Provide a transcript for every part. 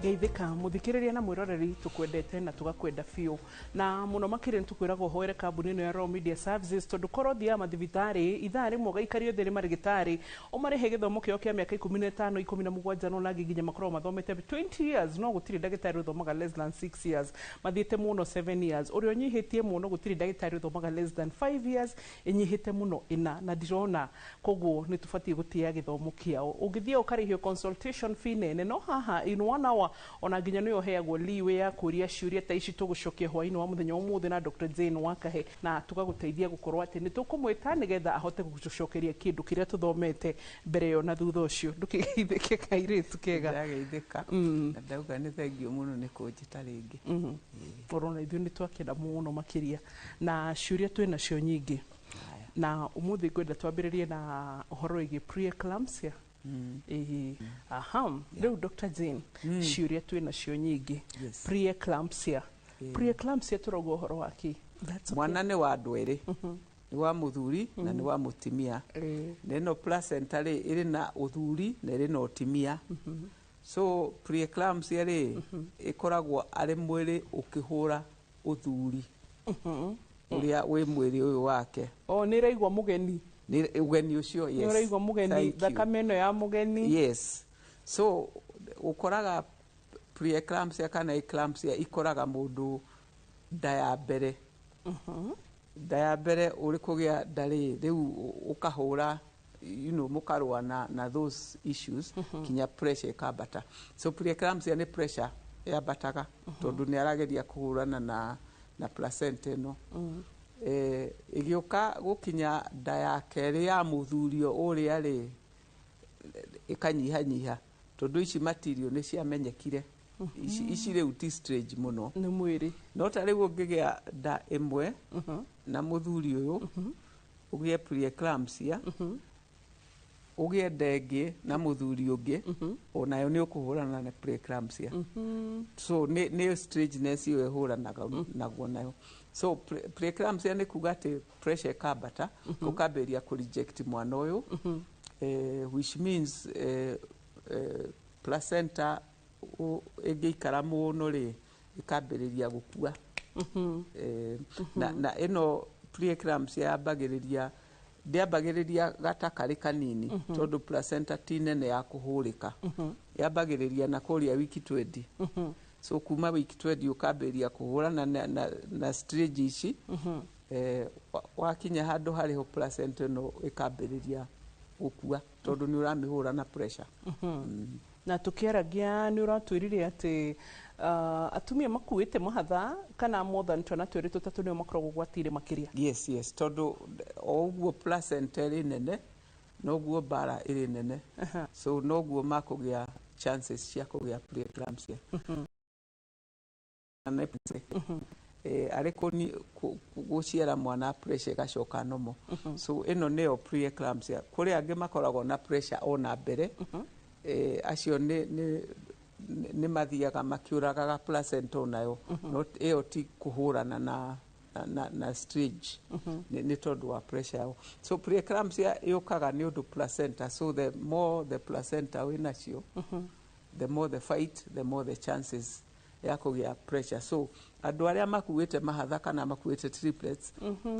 Geithĩka mũthikĩrĩria na mwĩroreri, tũkwendete na tũgakwenda biũ, na mũno makĩria nĩ tũkwĩraga ũhoere kambuni ĩno ya Royal Media Services, tondũ korwo thiaga mathibitarĩ ithaa rĩmwe ũgaikario thĩ nĩ marĩgĩtarĩ ũmarĩhe gĩthomo kĩao kĩa mĩaka 15, 17, no nangĩ nginya makoragwo mathomete 20 years, no gũtirĩ ndagĩtarĩ ũthomaga less than 6 years, mathiĩte mũno 7 years, ũrĩa ũnyihĩtie mũno gũtirĩ ndagĩtarĩ ũthomaga less than 5 years, ĩnyihĩte mũno ĩna na ndirona. Koguo nĩ tũbatiĩ gũtĩĩa gĩthomo kĩao. Ũngĩthiĩ ũkarĩhio consultation fee nene, no haha in one hour ona nginya nĩyo ũheagwo leeway ya kũria ciũria ta ici tũgũcokia hwaĩ-inĩ wa mũthenya wa ũmũthĩ na Dr. Jane Wakahe, na tũgagũteithia gũkorwo atĩ nĩ tũkũmwĩta nĩgetha ahote gũgũcokeria kĩndũ kĩrĩa tũthomete mbere ĩyo na thutha ũcio. Ndũkĩgeithĩke, kairĩtu kega. Ndageithĩka na ndauga nĩ thengiũ mũno nĩ kũnjĩta rĩngĩ. Ũrona ithuĩ nĩ twakenda mũno makĩria, na ciũria twĩ nacio nyingĩ. Haya. Na ũmũthĩ ngwenda twambĩrĩrie na ũhoro wĩgiĩ preeclampsia. Ĩĩ, aha, rĩu Dr. Jane, ciũria twĩ nacio nyingĩ. Preeclampsia. Preeclampsia tũrauga ũhoro wa kĩ? That's okay. Mwana nĩ wa andũ erĩ, nĩ wa mũthuri na nĩ wa mũtimia. Na ĩno placenta rĩ, ĩrĩ na ũthuri na ĩrĩ na ũtimia. So preeclampsia rĩ, ĩkoragwo arĩ mwĩrĩ ũkĩhũra ũthuri ũrĩa wĩ mwĩrĩ ũyũ wake. O nĩ ĩraigua mũgeni. Nĩ ũgeni ũcio, yes. Nĩ ũraigua mũgeni. Thank you. Thakame ĩno ya mũgeni. Yes, so ũkoraga preeclampsia kana eclampsia ikoraga mũndũ nda ya mbere. Nda ya mbere ũrĩ kũgĩa nda rĩ, rĩu ũkahũra mũkarũa na those issues kinya pressure ĩkambata. So preeclampsia nĩ pressure yambataga tondũ nĩ arageria kũhũrana na placenta ĩno. Ĩgĩũka gũkinya nda ya kerĩ ya mũthurio ũrĩa rĩ, ĩkanyihanyiha tondũ ici material nĩ ciamenyekire. Ici rĩu ti strange mũno. Nĩ mwĩrĩ. No ta rĩu ũngĩgĩa nda ĩmwe na mũthuri ũyũ, ũgĩe preeclampsia, ũgĩe nda ĩngĩ na mũthuri ũngĩ, onayo nĩ ũkũhũrana na preeclampsia. So nĩ strangeness ĩyo ĩhũranaga naguo nayo. So preeclampsia nĩ kuga atĩ pressure ĩkambata, ũkambĩrĩria kũ reject mwana ũyũ, which means placenta ĩngĩikara mũno rĩ, ĩkambĩrĩria gũkua. Na ĩno preeclampsia yambagĩrĩria, ndĩambagĩrĩria gata karĩ kanini, tondũ placenta ti nene ya kũhũrĩka. Yambagĩrĩria na kũrĩa wiki 20. So kuma wiki 20 ũkambĩrĩria kũhũrana na stage ici. Wakinya handũ harĩho placenta ĩno ĩkambĩrĩria gũkua tondũ nĩ ũramĩhũra na pressure. Na tũkĩaragia nĩ ũratwĩrire atĩ atumia makuĩte mahatha kana more than twana twĩrĩ, tũtatũ nĩo makoragwo ũgwati-inĩ makĩria. Yes, tondũ o ũguo placenta ĩrĩ nene, noguo mbara ĩrĩ nene, so noguo makũgĩa chances cia kũgĩa preeclampsia. Arĩ gũciara mwana pressure ĩgacoka normal. So ĩno nĩyo preeclampsia. Kũrĩ angĩ makoragwo na pressure ona mbere. Acio nĩ mathiaga makĩũragaga placenta onayo, no ĩyo ti kũhũrana na stage, nĩ tondũ wa pressure yao. So preeclampsia yũkaga nĩ ũndũ placenta. So the more the placenta wĩ nacio, the more the fight, the more the chances ya kũgĩa pressure. So andũ arĩa makuĩte mahatha kana makuĩte triplets,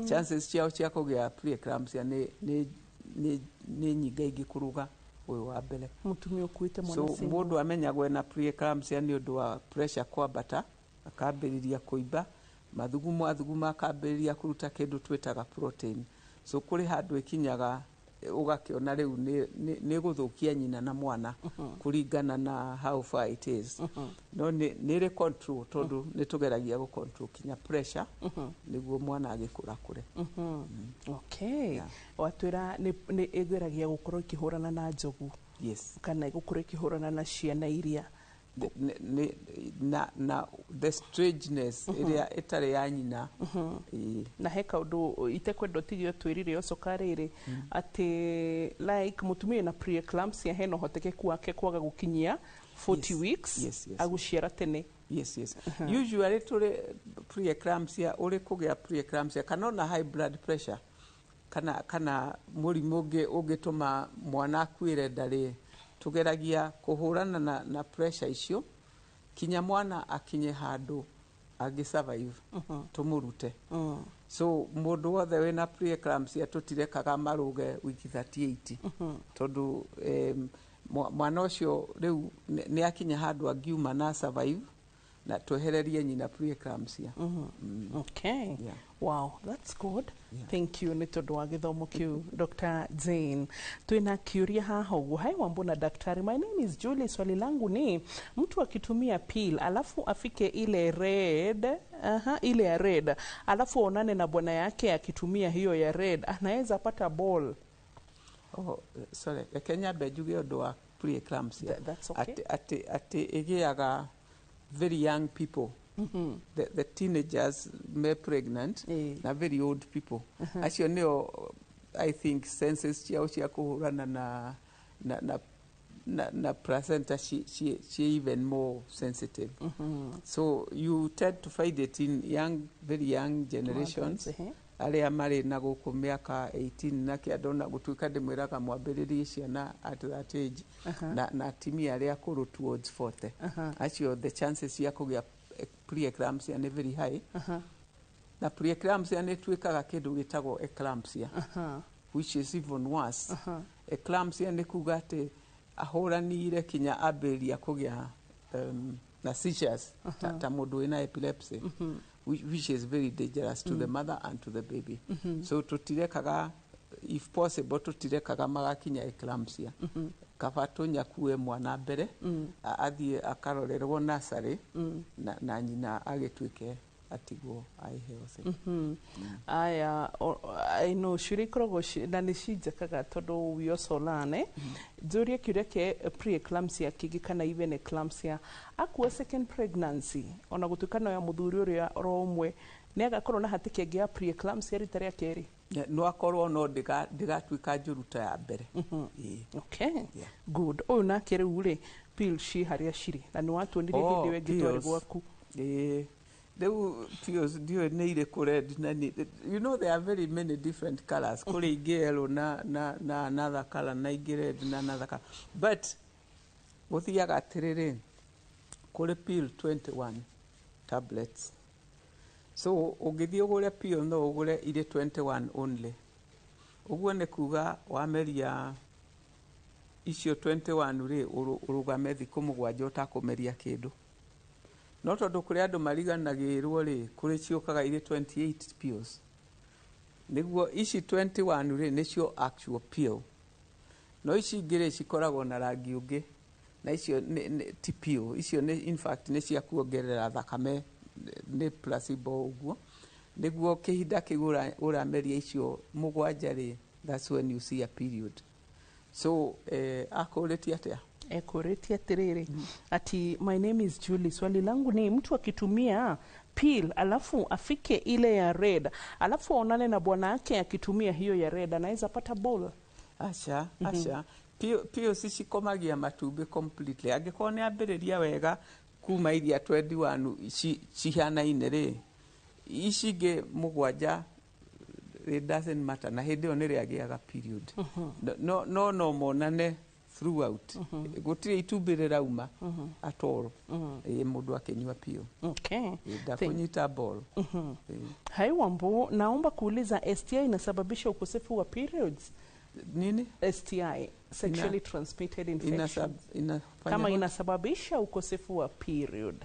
chances ciao cia kũgĩa preeclampsia nĩ nyingaingĩ kũrũga ũyũ wa mbere. Mũtumia ũkuĩte mwana So single. Mũndũ amenyagwo ena preeclampsia nĩ ũndũ wa pressure kwambata, akambĩrĩria kũimba mathugumo, athuguma akambĩrĩria kũruta kĩndũ twĩtaga protein. So kũrĩ handũ ĩkinyaga ũgakĩona rĩu nĩ gũthũkia nyina na mwana kũringana na how far it is. No nĩ ĩrĩ control, tondũ nĩ tũgeragia gũ control kinya pressure nĩguo mwana agĩkũra kũre. Okay. Yeah. Watwĩra nĩ ĩgeragia gũkorwo ĩkĩhũrana na njogu kana gũkorwo ĩkĩhũrana na ciana iria Na the strangeness ĩrĩa ĩtarĩ ya nyina. Ĩĩ. Na he kaũndũ itekwenda ũtige ũtwĩrire ũcoka rĩrĩ, atĩ like mũtumia na preeclampsia hena ũhotekeku wake kwaga gũkinyia 40 weeks, agũciara tene. Yes. Usually tũrĩ preeclampsia, ũrĩ kũgĩa preeclampsia kana ona high blood pressure kana mũrimũ ũngĩ ũngĩtũma mwana akuĩre nda rĩ, tũgeragia kũhũrana na pressure icio. Kinya mwana akinye handũ angĩ survive, tũmũrute. So mũndũ wothe wĩna preeclampsia tũtirekaga marũge wiki 38, tondũ mwana ũcio rĩu nĩ akinya handũ angiuma na survive na twehererie nyina preeclampsia. Okay. Yeah. Wow, that's good. Yeah. Thank you nĩ tondũ wa gĩthomo kĩu, Dr. Jane. Twĩna kĩũria haha ũguo. Hi Wambo na daktari, my name is Julie. Swali langu ni mtu akitumia pill alafu afike ile red, aha, ile ya red, alafu aonane na bwana yake akitumia hiyo ya red, anaweza pata ball? Oh, sorry, reke nyambe njuge ũndũ wa preeclampsia. That's okay. Atĩ ĩgĩaga very young people, the teenagers me pregnant na very old people. Acio nĩo I think senses ciao cia kũhũrana na placenta ci even more sensitive, so you tend to find it in young, very young generations, Mothers, eh? Arĩa marĩ na gũkũ mĩaka 18 na kĩanda, ona gũtuĩka ndĩmwĩraga mwambĩrĩrie ciana at that age, na atimia arĩa akũrũ towards 40. Acio the chances cia kũgĩa preeclampsia nĩ very high. Na preeclampsia nĩ ĩtuĩkaga kĩndũ gĩtagwo eclampsia, which is even worse. Eclampsia nĩ kuga atĩ ahũranire kinya ambĩrĩria kũgĩa na seizures ta mũndũ wĩna epilepsy, which is very dangerous to the mother and to the baby. So tũtirekaga, if possible, tũtirekaga magakinya eclampsia. Kaba tũnyakue mwana mbere, athiĩ akarorerwo nursery, na nyina agĩtuĩke atigwo aĩ healthy. Aya, I know ciũria ikoragwo na nĩ cinjakaga tondũ we also learn, eh? Njũrie kĩũria kĩa preeclampsia kĩngĩ kana even eclampsia. Akua second pregnancy, ona gũtuĩka no ya mũthuri ũrĩa oro ũmwe, nĩ agakorwo na hatĩka ĩngĩ ya preeclampsia rita rĩa kerĩ? No akorwo, no ndĩgatuĩka njũru ta ya mbere. Ĩĩ. Okay. Yeah. Good. Ũyũ nake rĩu rĩ, pill ci harĩa cirĩ na nĩ watuonirie Oh, hĩndĩ ĩyo ĩngĩ twarĩ pills. gwaku. Ĩĩ. Rĩu pills ndiũĩ nĩ irĩkũ red na nĩ, you know, there are very many different colors. Kũrĩ ingĩ yellow na another color, na ingĩ red na another color, but gũthiaga atĩrĩrĩ, kũrĩ pill 21 tablets. So ũngĩthiĩ ũgũre pill, no ũgũre irĩ 21 only. Ũguo nĩ kuga wameria icio 21 rĩ, ũrũgame thikũ 7 ũtakũmeria kĩndũ. No tondũ kũrĩ andũ mariganagĩrwo rĩ, kũrĩ ciũkaga irĩ 28 pills. Nĩguo ici 21 rĩ, nĩcio actual pill, no ici ingĩ rĩ, cikoragwo na rangi ũngĩ, na icio ti pill. Icio nĩ, in fact, nĩ cia kuongerera thakame, nĩ placebo. Ũguo nĩguo kĩhinda kĩu ũrameria icio 7 rĩ, that's when you see a period. So akũrĩtie atĩa? Ekũrĩtie atĩrĩrĩ, ati my name is Julie, swali langu ni mtu akitumia pill alafu afike ile ya red, alafu aonane na bwana yake akitumia hiyo ya red, anaweza pata ball? Aca, aca. Pills cikomagia matumbĩ completely. Angĩkorwo nĩ ambĩrĩria wega kuma iria 21 cihanaine rĩ, ici ingĩ 7, it doesn't matter, na hĩndĩ ĩyo nĩ rĩagĩaga period. No monane throughout, gũtirĩ itumbĩ rĩrauma at all. Ĩ, mũndũ akĩnyua pill. Ndakũnyita ball. Ĩ. Hi Wambo, naomba kuuliza, STI inasababisha ukosefu wa periods? Nini? STI, sexually transmitted infection. Inafanya Kama what? Inasababisha ukosefu wa period.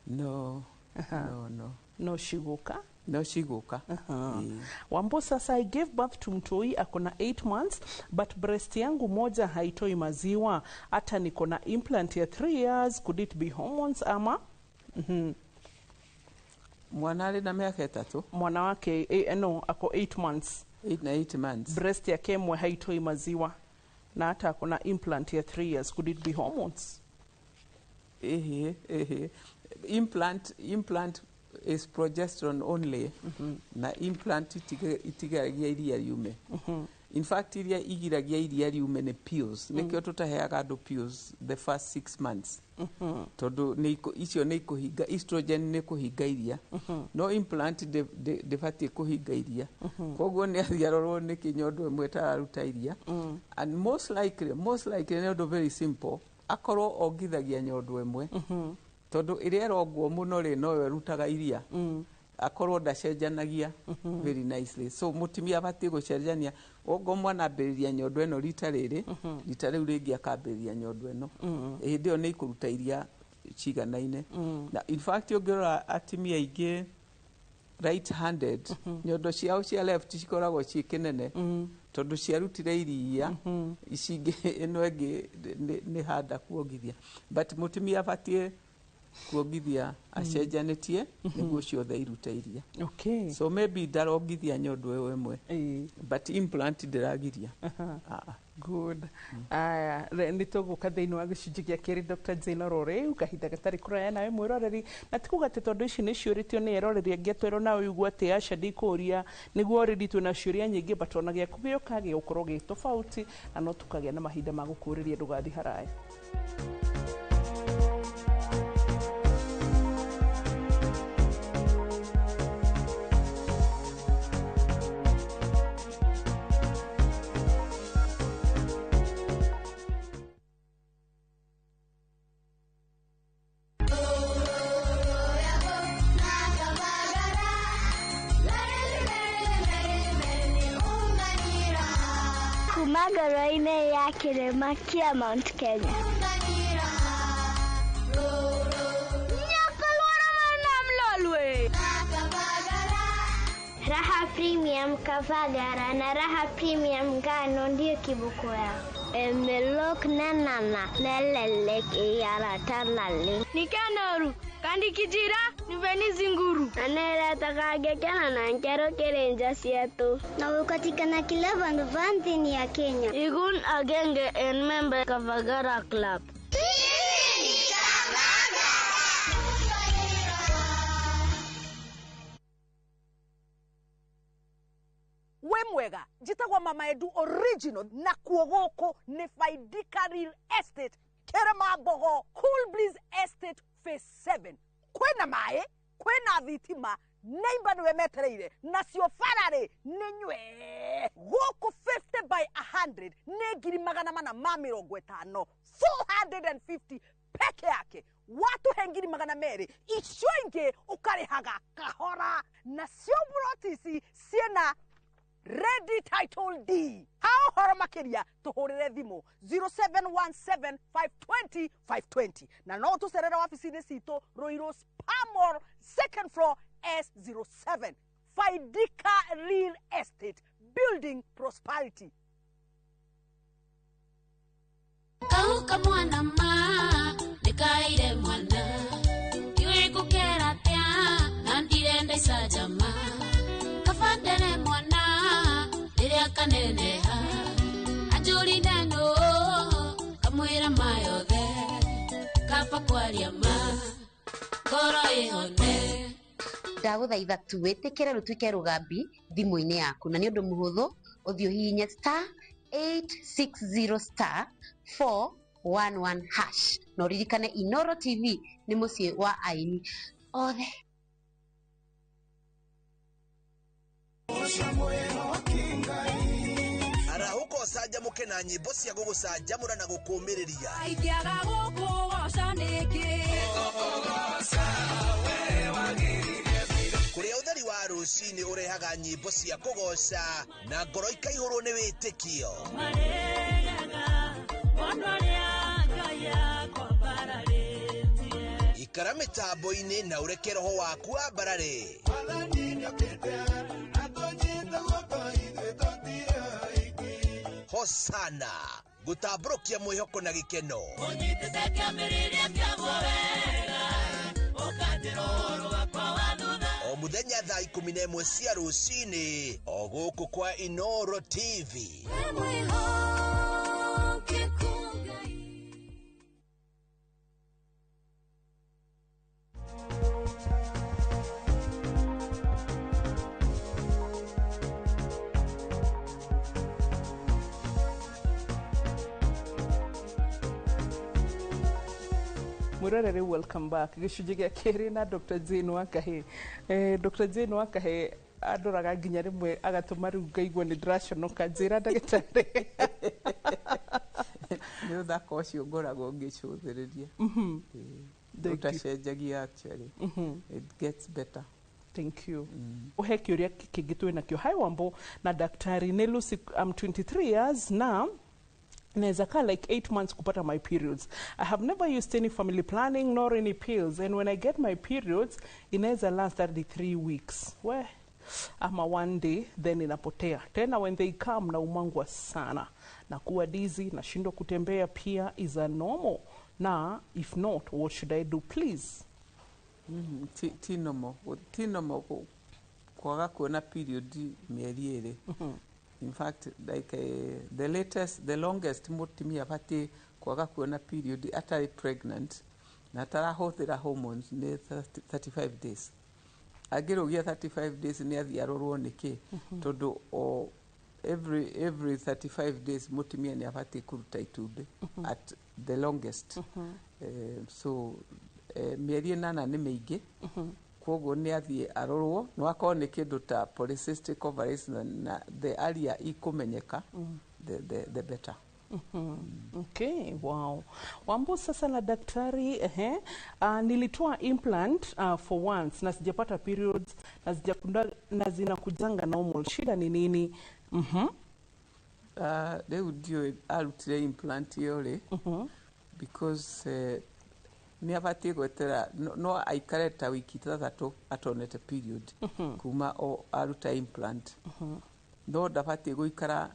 No, no, no. No shiguka. No cigũka. Ĩ. Wambo, sasa I gave birth to mtoi ako na 8 months, but breast yangu moja haitoi maziwa, hata niko na implant ya 3 years. Could it be hormones ama? Mwana arĩ na mĩaka 3? Mwana wake no, ako 8 months. 8 na 8 months. Breast yake imwe haitoi maziwa na hata ako na implant ya 3 years. Could it be hormones? Ehe, implant is progesterone only, na implant itigiragia iria riume. In fact, iria igiragia iria riume nĩ pills. Nĩkĩo tũtaheaga andũ pills the first 6 months, tondũ icio nĩ ikũhinga, estrogen nĩ kũhinga iria, no implant ndĩbatiĩ kũhinga iria. Koguo nĩ athiĩ arorwo nĩkĩ nyondo ĩmwe ĩtararuta iria, and most likely nĩ ũndũ very simple. Akorwo ongithagia nyondo ĩmwe, tondũ ĩrĩa ĩrongwo mũno rĩ, noyo ĩrutaga iria. Akorwo ndacenjanagia very nicely. So mũtumia abatiĩ gũcenjania, ũguo mwana ambĩrĩria nyondo ĩno rita rĩrĩ, rita rĩu rĩngĩ akambĩrĩria nyondo ĩno. Hĩndĩ ĩyo nĩ ikũruta iria ciganaine. Na in fact, ũngĩrora atumia aingĩ right handed, nyondo ciao cia left cikoragwo ciĩ kĩnene, tondũ ciarutire iria ici ingĩ, ĩno ĩngĩ nĩ handa kuongithia. But mũtumia abatiĩ kuongithia acenjanĩtie nĩguo ciothe irute iria. So maybe ndarongithia nyondo ĩyo ĩmwe, but implant ndĩragiria. Ah, ah. Good. Aya, nĩ tũgũka thĩinĩ wa gĩcunjĩ gĩa kerĩ, Dr. Jane, oro rĩu kahinda gatarĩ kũraya nawe mwĩroreri. Na ti kuga atĩ tondũ ici nĩ ciũrĩtio nĩ eroreri angĩ atwerwo nawe ũigue atĩ aca ndikũria nĩguo already twĩna ciũria nyingĩ, but ona gĩaku gĩoka gĩgũkorwo gĩ tofauti na no tũkagĩa na mahinda ma gũkũrĩria. Ndũgathiĩ haraya. Kuma ngoro-inĩ ya kĩrĩma kĩa Mount Kenya. Lolwe. Raha Premium Kavagara na Raha Premium ngano ndio kiboko yao. Emelok nanana nelelek iyarata nale. Nikanoru kandi kijira niveni zinguru. Aneretagagekena na nkero kirenja sietu. Na ukatikana kila vandu va nthini ya Kenya. Igun agenge en member Kavagara Club. Wĩ mwega, njĩtagwo Mama Edu Original, na kuo gũkũ nĩ Faidika Real Estate, Kĩrĩma Cool Breeze Estate Phase 7. Kwĩna maĩ, kwĩna thitima, neighbor nĩwe metereire, nacio bararĩ nĩ nywe gũkũ. 50 by 100 nĩ 450,000, 450 peke yake. Watuhe 200,000, icio ingĩ ũkarĩhaga kahora. Nacio buroti ici ciĩna ready title deed. Ha ũhoro makĩria tũhũrĩre thimũ 0717520520, na no tũcerere wabici-inĩ citũ Ruiru Spamor, second floor, S07. Faidika Real Estate, building prosperity. Kauka mwana ma ndikaire mwana iwe gukera atia na ndirenda icanjama kabandere mwana rĩrĩa kaneneha anjũrire nũ kamwĩra ma yothe kaba kwaria ma ngoro ĩhone. Ndagũthaitha tu wĩtĩkĩre rũtuĩke rũgambi thimũ-inĩ yaku, na nĩ ũndũ mũhũthũ. Ũthiĩ ũhihinye *860*411#, na ũririkane Inoro TV nĩ mũciĩ wa aini othe. Arahũka ũcanjamũke na nyĩmbo cia gũgũcanjamũra na gũkũmĩrĩria. Ingĩaga gũkũgoca nĩkĩ? Kũrĩa ũtheri wa rũcinĩ ũrehaga nyĩmbo cia kũgoca na ngoro ikaihũrwo nĩ wĩtĩkio. Maregaga mono arĩa Ngai akwambararĩtie. Ikara mĩtambo-inĩ na ũreke roho waku wambarare. Hosana gũtambũrũkia mwĩhoko na gĩkeno. Ũnyitĩte kĩambĩrĩria kĩaguo wega ũkanjĩra ũhoro wakwa wa thutha. O mũthenya thaa 11 cia rũcinĩ, o gũkũ kwa Inoro TV. Mwĩhokeku Ngai. Mwiroreri, welcome back. Gĩcunjĩ gĩa kerĩ na Dr. Jane Wakahe. Dr. Jane Wakahe andoraga nginya rĩmwe agatũma rĩu ngaigua nĩ ndĩraconoka. Njĩra, ndagĩtarĩ. Nĩ ũthaka ũcio ngoragwo ngĩcũthĩrĩria. Thank you. Ũtacenjagia actually. It gets better. Thank you. Uhe kĩũria kĩngĩ twĩ nakĩo. Hi Wambo na daktari, nĩ Lucy, I'm 23 years na naweza kaa like 8 months kupata my periods. I have never used any family planning nor any pills, and when I get my periods inaweza last 33 weeks we ama one day, then inapotea tena. When they come naumangwa sana, nakuwa dizzy, nashindwa kutembea pia. Is a normal? Na if not, what should I do, please? Ti normal. Ti normal kwaga kuona period mĩeri 2. In fact, like the latest, the longest mũtumia abatiĩ kwaga kuona period atarĩ pregnant na atarahũthĩra hormones nĩ 30 35 days. Angĩrũgia 35 days, nĩ athiĩ arorwo nĩkĩ, tondũ o every 35 days mũtumia nĩ abatiĩ kũruta itumbĩ at the longest. So mĩeri 8 nĩ mĩingĩ, koguo nĩ athiĩ arorwo. No akorwo nĩ kĩndũ ta polycystic ovaries, na the earlier ikũmenyeka, the better. Okay, wow. Wambo sasa na daktari, ehe, nilitoa implant for once na sijapata periods na sijakunda na zinakujanga normal. Shida ni nini? Rĩu ndiũĩ arutire implant ĩyo rĩ, because nĩ abatiĩ gwetera no aikare ta wiki 6 atonete period kuma o aruta implant, no ndabatiĩ gũikara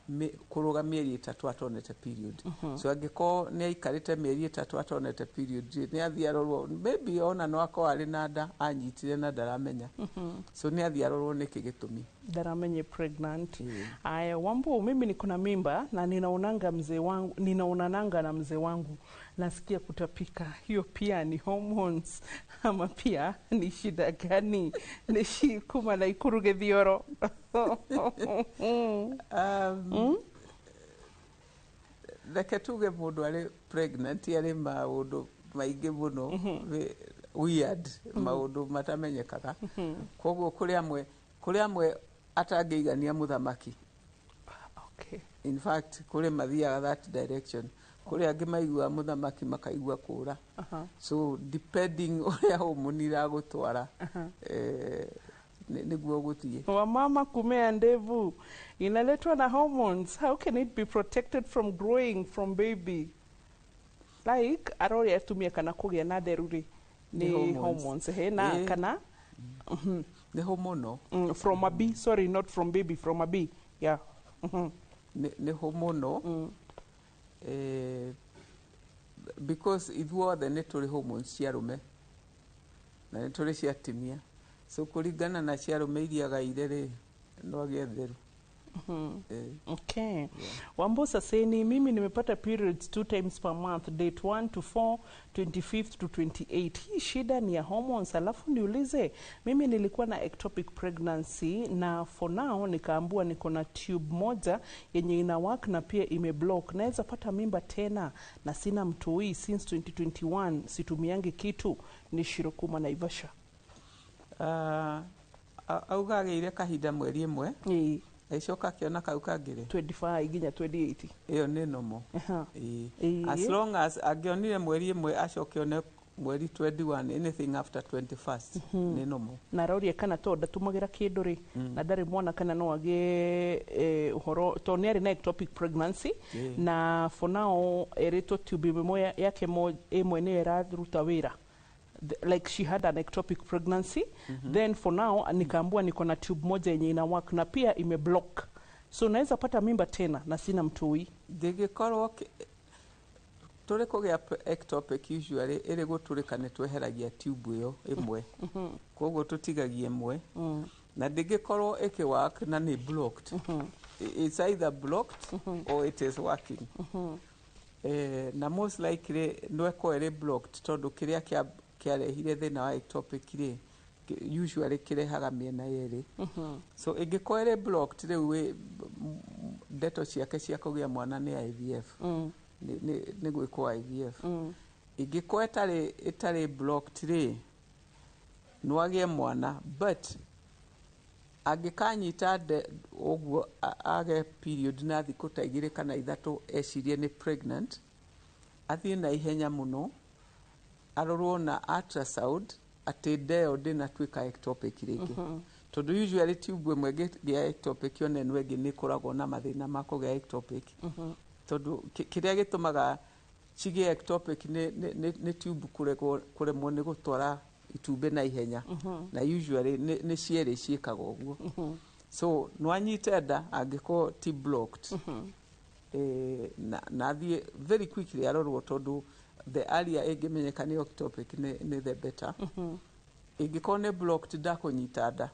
kũrũga mĩeri 3 atonete period. So angĩkorwo nĩ aikarĩte mĩeri 3 atonete period rĩ, nĩ athiĩ arorwo. Maybe ona no akorwo arĩ na nda anyitire na ndaramenya. So nĩ athiĩ arorwo nĩkĩ gĩtũmi. Ndaramenye pregnant. Aya, Wambo, mimi niko na mimba na ninaonanga mzee wangu, ninaonananga na mzee wangu, nasikia kutapika. Hiyo pia ni hormones ama pia ni shida gani? Ni shi kuma na ikuru Githioro. Reke tuge mũndũ arĩ pregnant arĩ maũndũ maingĩ mũno weird, maũndũ matamenyekaga. Koguo kũrĩ amwe atangĩigania mũthamaki. In fact, kũrĩ mathiaga that direction, kũrĩ angĩ maiguaga mũthamaki makaigua kũra. So depending ũrĩa hormone iragũtwara, nĩguo gũthiĩ. Wamama, kumea ndevu inaletwa na hormones. How can it be protected from growing from baby? Like aroria atumia kana kũgĩa na nderu rĩ Nĩ nĩ hormones. hormones he na kana Nĩ hormonal. From a bee, sorry, not from baby, from a bee, yeah. Nĩ hormonal, because ithuothe nĩ tũrĩ hormones cia arũme na nĩ tũrĩ cia atumia. So kũringana na cia arũme iria agaire rĩ, no agĩe theru. Okay. Wambo saseni, mimi nimepata periods two times per month, date 1 to 4, 25th to 28. Hii shida ni ya hormones? Alafu niulize, mimi nilikuwa na ectopic pregnancy na for now nikaambua niko na tube moja yenye ina work na pia imeblock. Naweza pata mimba tena na sina mtoi since 2021, situmiangi kitu. Ni Shirokuma, Naivasha. Auga agĩire kahinda mweri 1, agĩcoka akĩona kau kangĩ rĩ? 25 nginya 28. Ĩyo nĩ normal. Ĩĩ. As long as angĩonire mweri 1, acoke one mweri 21, anything after 21st nĩ normal. Na aroria kana to ndatumagira kindu ri na ndarĩ mwana, kana no agĩe ũhoro to nĩ arĩ na ectopic pregnancy na for now ĩrĩtwo tube ĩmwe yake ĩmwe nĩyo ĩraruta wĩra. Like she had an ectopic pregnancy, then for now nikaambua niko na tube moja yenye ina work na pia imeblock, so naweza pata mimba tena na sina mtoi? Ndĩngĩkorwo tũrĩ kũgĩa ectopic, usually ĩrĩ gũtũrĩka nĩ tweheragia tube ĩyo ĩmwe, koguo tũtigagia ĩmwe, na ndĩngĩkorwo ĩkĩwork na nĩ blocked. It's either blocked or it is working. Na most likely no ĩkorwo ĩrĩ blocked, tondũ kĩrĩa kĩarehire thĩna wa ectopic rĩ, usually kĩrehaga mĩena yerĩ. So ĩngĩkorwo ĩrĩ blocked rĩu, ndeto ciake cia kũgĩa mwana nĩ IVF, nĩ gwĩkwo IVF. Ĩngĩkorwo ĩtarĩ blocked rĩ, no agĩe mwana, but angĩkanyita nde ũguo age period na thikũ ta 2 kana 3, ecirie nĩ pregnant. Athiĩ na ihenya mũno arorwo na ultrasound atĩ nda ĩyo ndĩnatuĩka ectopic rĩngĩ, tondũ usually tube ĩmwe ĩngĩgĩa ectopic, ona ĩno ĩngĩ nĩ ĩkoragwo na mathĩna ma kũgĩa ectopic, tondũ kĩrĩa gĩtũmaga cigĩe ectopic nĩ tube kũremwo nĩ gũtwara itumbĩ na ihenya, na usually nĩ cierĩ ciĩkaga ũguo. So no anyite nda angĩkorwo ti blocked, na athiĩ very quickly arorwo, tondũ the earlier ĩngĩmenyeka nĩ ectopic nĩ the better. Ĩngĩkorwo nĩ blocked, ndakũnyita nda.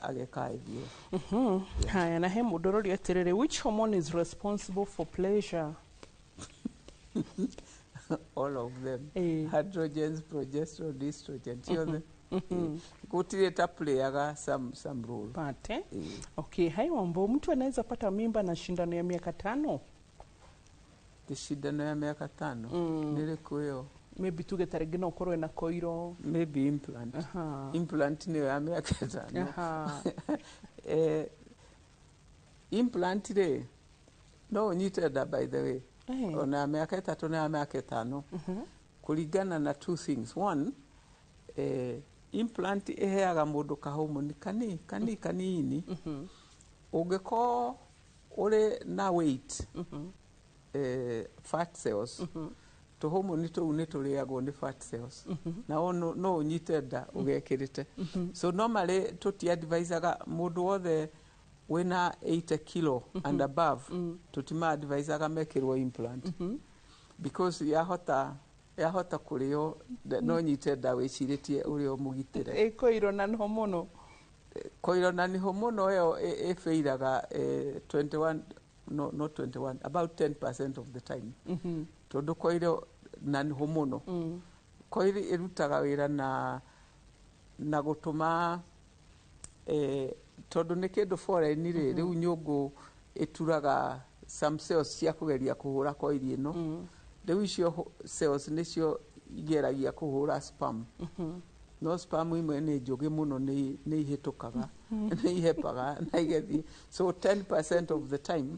Ageka IVF. Haya, na he mũndũ ũroria atĩrĩrĩ, which hormone is responsible for pleasure? All of them. Androgens, progesterone, estrogen, ciothe. Gũtirĩ ta playaga some role. Pate. Okay, hai Wambo, mtu anaweza pata mimba na shindano ya miaka 5? Cindano ya mĩaka 5? Nĩ rĩkũ ĩyo? Maybe tuge ta rĩngĩ no ũkorwo ĩna koiro. Maybe implant. Implant nĩyo ya mĩaka 5? Implant rĩ, no ũnyite nda, by the way, ona ya mĩaka 3 na ya mĩaka 5, kũringana na two things. One, implant ĩheaga mũndũ kahormone kani kani kanini. Ũngĩkorwo ũrĩ na weight, fat cells, tũhormone tũu nĩ tũrĩagwo nĩ fat cells, na no ũnyite nda ũgekĩrĩte. So normally tũti-advisaga mũndũ wothe wĩna 80 kilo and above, tũtima-advisaga mekĩrwo implant, because yahota kũrĩo, no nyite nda wĩcirĩtie ũrĩa ũmũgitĩre. Ĩkoiro na no mũno. Koiro na nĩ hormone ĩyo ĩbĩiraga 21, no, not 21, about 10% of the time, tondũ koiro na nĩ hormone koiri ĩrutaga wĩra na gũtũma, tondũ nĩ kĩndũ foreign rĩ, rĩu nyũngũ ĩturaga some cells cia kũgeria kũhũra koiri ĩno. Rĩu icio cells nĩcio igeragia kũhũra sperm, no sperm imwe nĩ njũgĩ mũno, nĩ ihĩtũkaga, nĩ ihepaga na igathiĩ. So 10% of the time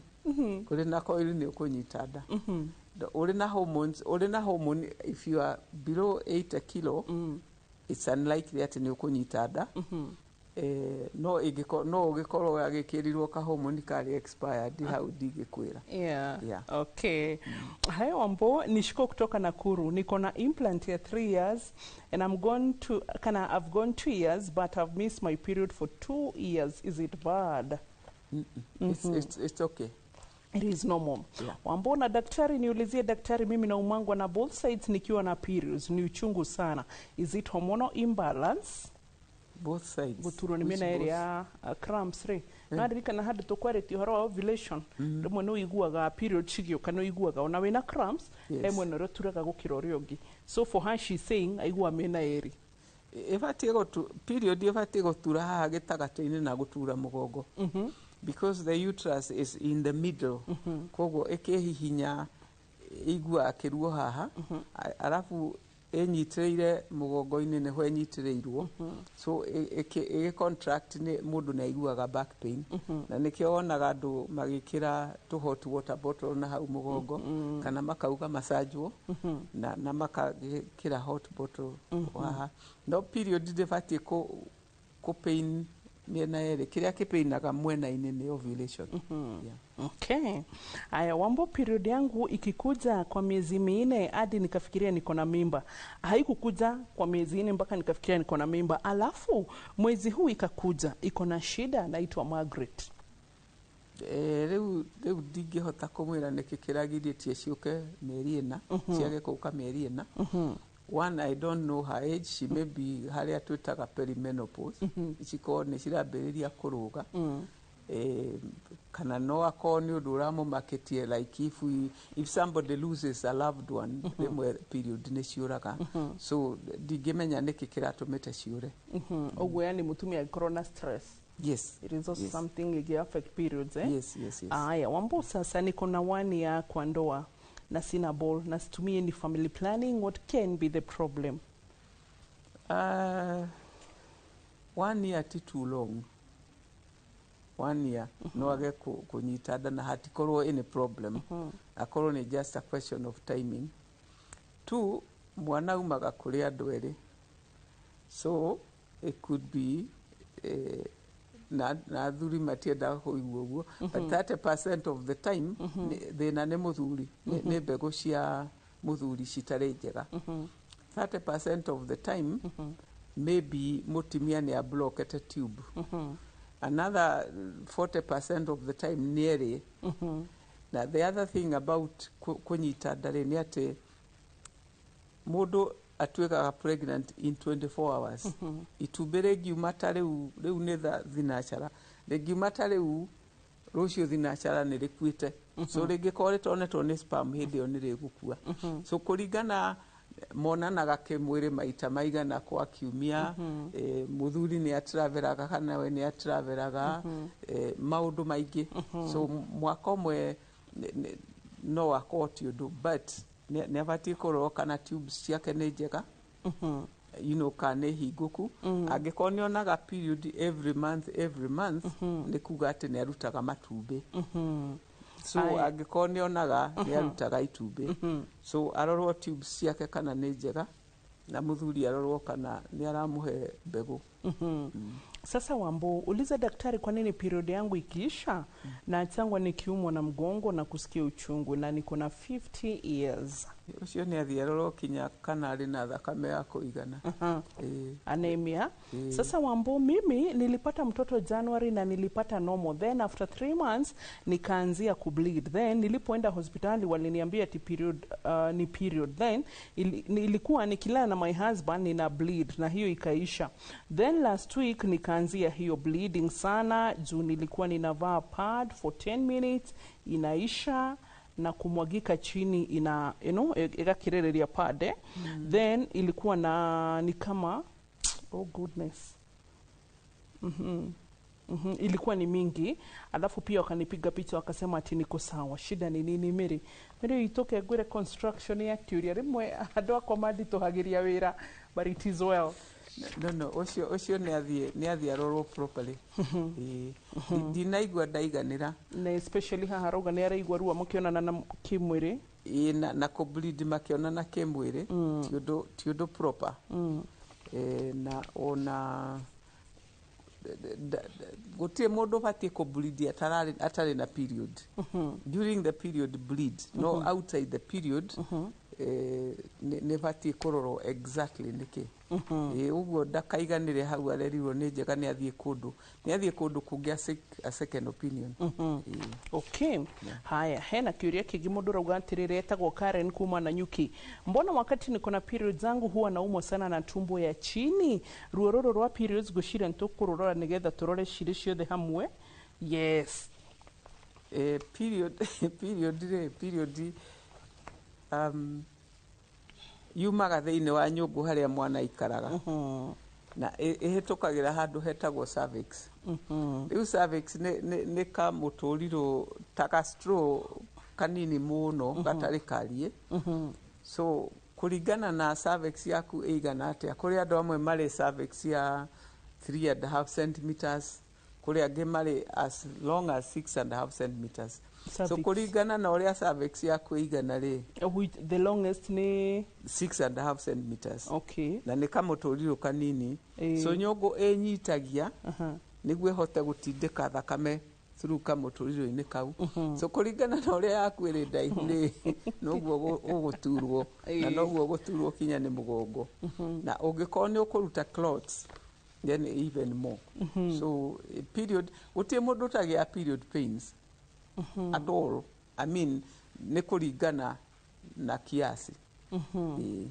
ũrĩ na koiri nĩ ũkũnyita nda. Ũrĩ na hormones, ũrĩ na hormone, if you are below 80 kilo, it's unlikely atĩ nĩ ũkũnyita nda. No ĩngĩkorwo no ũgĩkorwo agĩkĩrirwo kahormone karĩ expired, hau ndingĩkwĩra. Yeah. Okay. Hayo Wambo, nishiko kutoka Nakuru. Niko na implant ya 3 years and I'm going to kana I've gone 2 years, but I've missed my period for 2 years. Is it bad? It's okay. It is normal. Yeah. Wambo na daktari, niulizie daktari, mimi naumangwa na both sides nikiwa na periods. Ni uchungu sana. Is it hormonal imbalance? Both sides? Guturwo nĩ Which mĩena ĩrĩa both? ya cramps rĩ, no ndirikana handũ tũkwarĩtie ũhoro wa ovulation, rĩmwe nĩ ũiguaga period cigĩũka, nĩ ũiguaga ona wĩna cramps. He mwena ũrĩa ũturaga gũkĩra ũrĩa ũngĩ. So for her, she's saying aigua mĩena ĩrĩ. Ĩbatiĩ gũtu period ĩbatiĩ gũtura haha gĩtagatĩ-inĩ na gũtura mũgongo, because the uterus is in the middle. Koguo ĩkĩhihinya ĩiguaga kĩruo haha, arabu ĩnyitĩrĩire mũgongo-inĩ, nĩho ĩnyitĩrĩirwo. So ĩgĩ contract nĩ mũndũ nĩ aiguaga back pain, na nĩkĩo wonaga andũ magĩkĩra tũ hot water bottle na hau mũgongo, kana makauga macanjwo na makagĩkĩra hot bottle haha. No period ndĩbatiĩ kũ pain mĩena yerĩ. Kĩrĩa kĩpainaga mwena-inĩ nĩ ovulation. Yeah. Okay. Aya Wambo, period yangu ikikuja kwa miezi 4 hadi nikafikiria niko na mimba. Haikukuja kwa miezi 4 mpaka nikafikiria niko na mimba. Alafu mwezi huu ikakuja, iko na shida? Naitwa Margaret. Rĩu ndingĩhota kũmwĩra nĩkĩ kĩragirĩtie ciũke mĩeri 4, ciage gũka mĩeri 4. One, I don't know her age. She may be harĩa twĩtaga perimenopause, cikorwo nĩ cirambĩrĩria kũrũga. Kana no akorwo nĩ ũndũ ũramũmakĩtie, like if somebody loses a loved one, rĩmwe period nĩ ciũraga. So ndingĩmenya nĩkĩ kĩratũmĩte ciũre. Ũguo yani mũtumia angĩkorwo na stress. Yes. It is also Yes. something igi affect periods, eh? Yes. Aya, Wambo, sasa niko na one year kwa ndoa na sina ball na situmie ni family planning. What can be the problem? One year ti too long. 1 year no age kũnyita nda na hatikorwo any problem, akorwo nĩ just a question of timing. Two, mwana umaga kũrĩ andũ erĩ, so it could be na athuri matiendaga kũigua ũguo, but 30% of the time thĩna nĩ mũthuri, nĩ mbegũ cia mũthuri citarĩ njega. 30% of the time maybe mũtumia nĩ ablokete tube. Another 40% of the time nĩ erĩ. Na the other thing about kũnyita nda rĩ, nĩ atĩ mũndũ atuĩkaga pregnant in 24 hours. Itumbĩ rĩngiuma ta rĩu, rĩu nĩ thaa thinacara, rĩngiuma ta rĩu, rũciũ thinacara nĩ rĩkuĩte. So rĩngĩkorwo rĩtonetwo nĩ sperm hĩndĩ ĩyo, nĩ rĩgũkua. So kũringana monanaga kĩmwĩrĩ maita maigana kwa kiumia, mũthuri nĩ atraveraga kana we nĩ atraveraga, maũndũ maingĩ. So mwaka ũmwe no akorwo ti ũndũ, but nĩ abatiĩ kũrorwo kana tubes ciake nĩ njega, kana nĩ hingũku. Angĩkorwo nĩ onaga period every month, every month, nĩ kuga atĩ nĩ arutaga matumbĩ. So Aya. angĩkorwo nĩ onaga, nĩ arutaga itumbĩ. So arorwo tubes ciake kana nĩ njega, na mũthuri arorwo kana nĩ aramũhe mbegũ. Sasa Wambo, uliza daktari kwa nini period yangu ikiisha na changwa nikiumwa na mgongo na kusikia uchungu na niko na 50 years. Ũcio nĩ athiĩ arorwo kinya kana arĩ na thakame ya kũigana. Ĩĩ. Anemia. Sasa Wambo, mimi nilipata mtoto January na nilipata normal. Then after 3 months nikaanzia kubleed. Then nilipoenda hospitali waliniambia ati period, ni period. Then ilikuwa nikilala na my husband nina bleed na hiyo ikaisha. Then last week nikaanzia hiyo bleeding sana juu nilikuwa ninavaa pad for 10 minutes, inaisha na kumwagika chini, ina igakirereria pad, eh? Then ilikuwa na ni kama, oh goodness. Ilikuwa ni mingi, alafu pia wakanipiga picha wakasema ati niko sawa. Shida ni nini? Mary, Mary itoke ngwire construction ya kiuria rimwe andu akwa manditũhagĩria wĩra, but it is well. No, ũcio nĩ athiĩ arorwo properly. Ĩĩ. Ndinaigua ndaiganĩra. Na especially haha arauga nĩ araigua ruo makĩonana na kĩmwĩrĩ. Ĩĩ, na kũbleed makĩonana kĩmwĩrĩ ti ũndũ proper. Na ona gũtirĩ mũndũ ũbatiĩ kũbleed atarĩ na period. During the period bleed, no outside the period nĩ batiĩ kũrorwo exactly nĩkĩ. Ĩĩ, ũguo ndakaiganĩre hau arerirwo nĩ njega, nĩ athiĩ kũndũ kũngĩ a second opinion. Ĩĩ. Okay. Haya, hena kiuria kĩngĩ mũndũ ũrauga atĩrĩrĩ, etagwo Karen kuma Nanyuki. Mbona wakati niko na period zangu huwa naumwa sana na tumbo ya chini? Ruo rũrũ rwa periods ngwĩciria nĩtũkũrũrora nĩgetha tũrore cirĩ ciothe hamwe. Yes. Period rĩ, period yumaga thĩinĩ wa nyũngũ harĩa mwana aikaraga na ĩhĩtũkagĩra handũ hetagwo cervix. Rĩu cervix nĩ kamũtũrirũ ta ka straw kanini mũno gatarĩ kariĩ. So kũringana na cervix yaku ĩigana atĩa, kũrĩ andũ amwe marĩ cervix ya 3.5 centimeters, kũrĩ angĩ marĩ as long as 6.5 centimeters. So Cervix. kũringana na ũrĩa cervix yaku ĩigana rĩ. Which the longest nĩ? 6.5 centimeters. Na nĩ kamũtũrirũ kanini. So nyũngũ ĩnyitagia nĩguo ĩhote gũtindĩka thakame through kamũtũrirũ-inĩ kau. So kũringana na ũrĩa yaku ĩrĩ ndaihu rĩ, noguo ũgũturwo na noguo ũgũturwo kinya nĩ mũgongo, na ũngĩkorwo nĩ ũkũruta clots, then even more. So period, gũtirĩ mũndũ ũtagĩa period pains at all. I mean, nĩ kũringana na kiasi. Ĩĩ.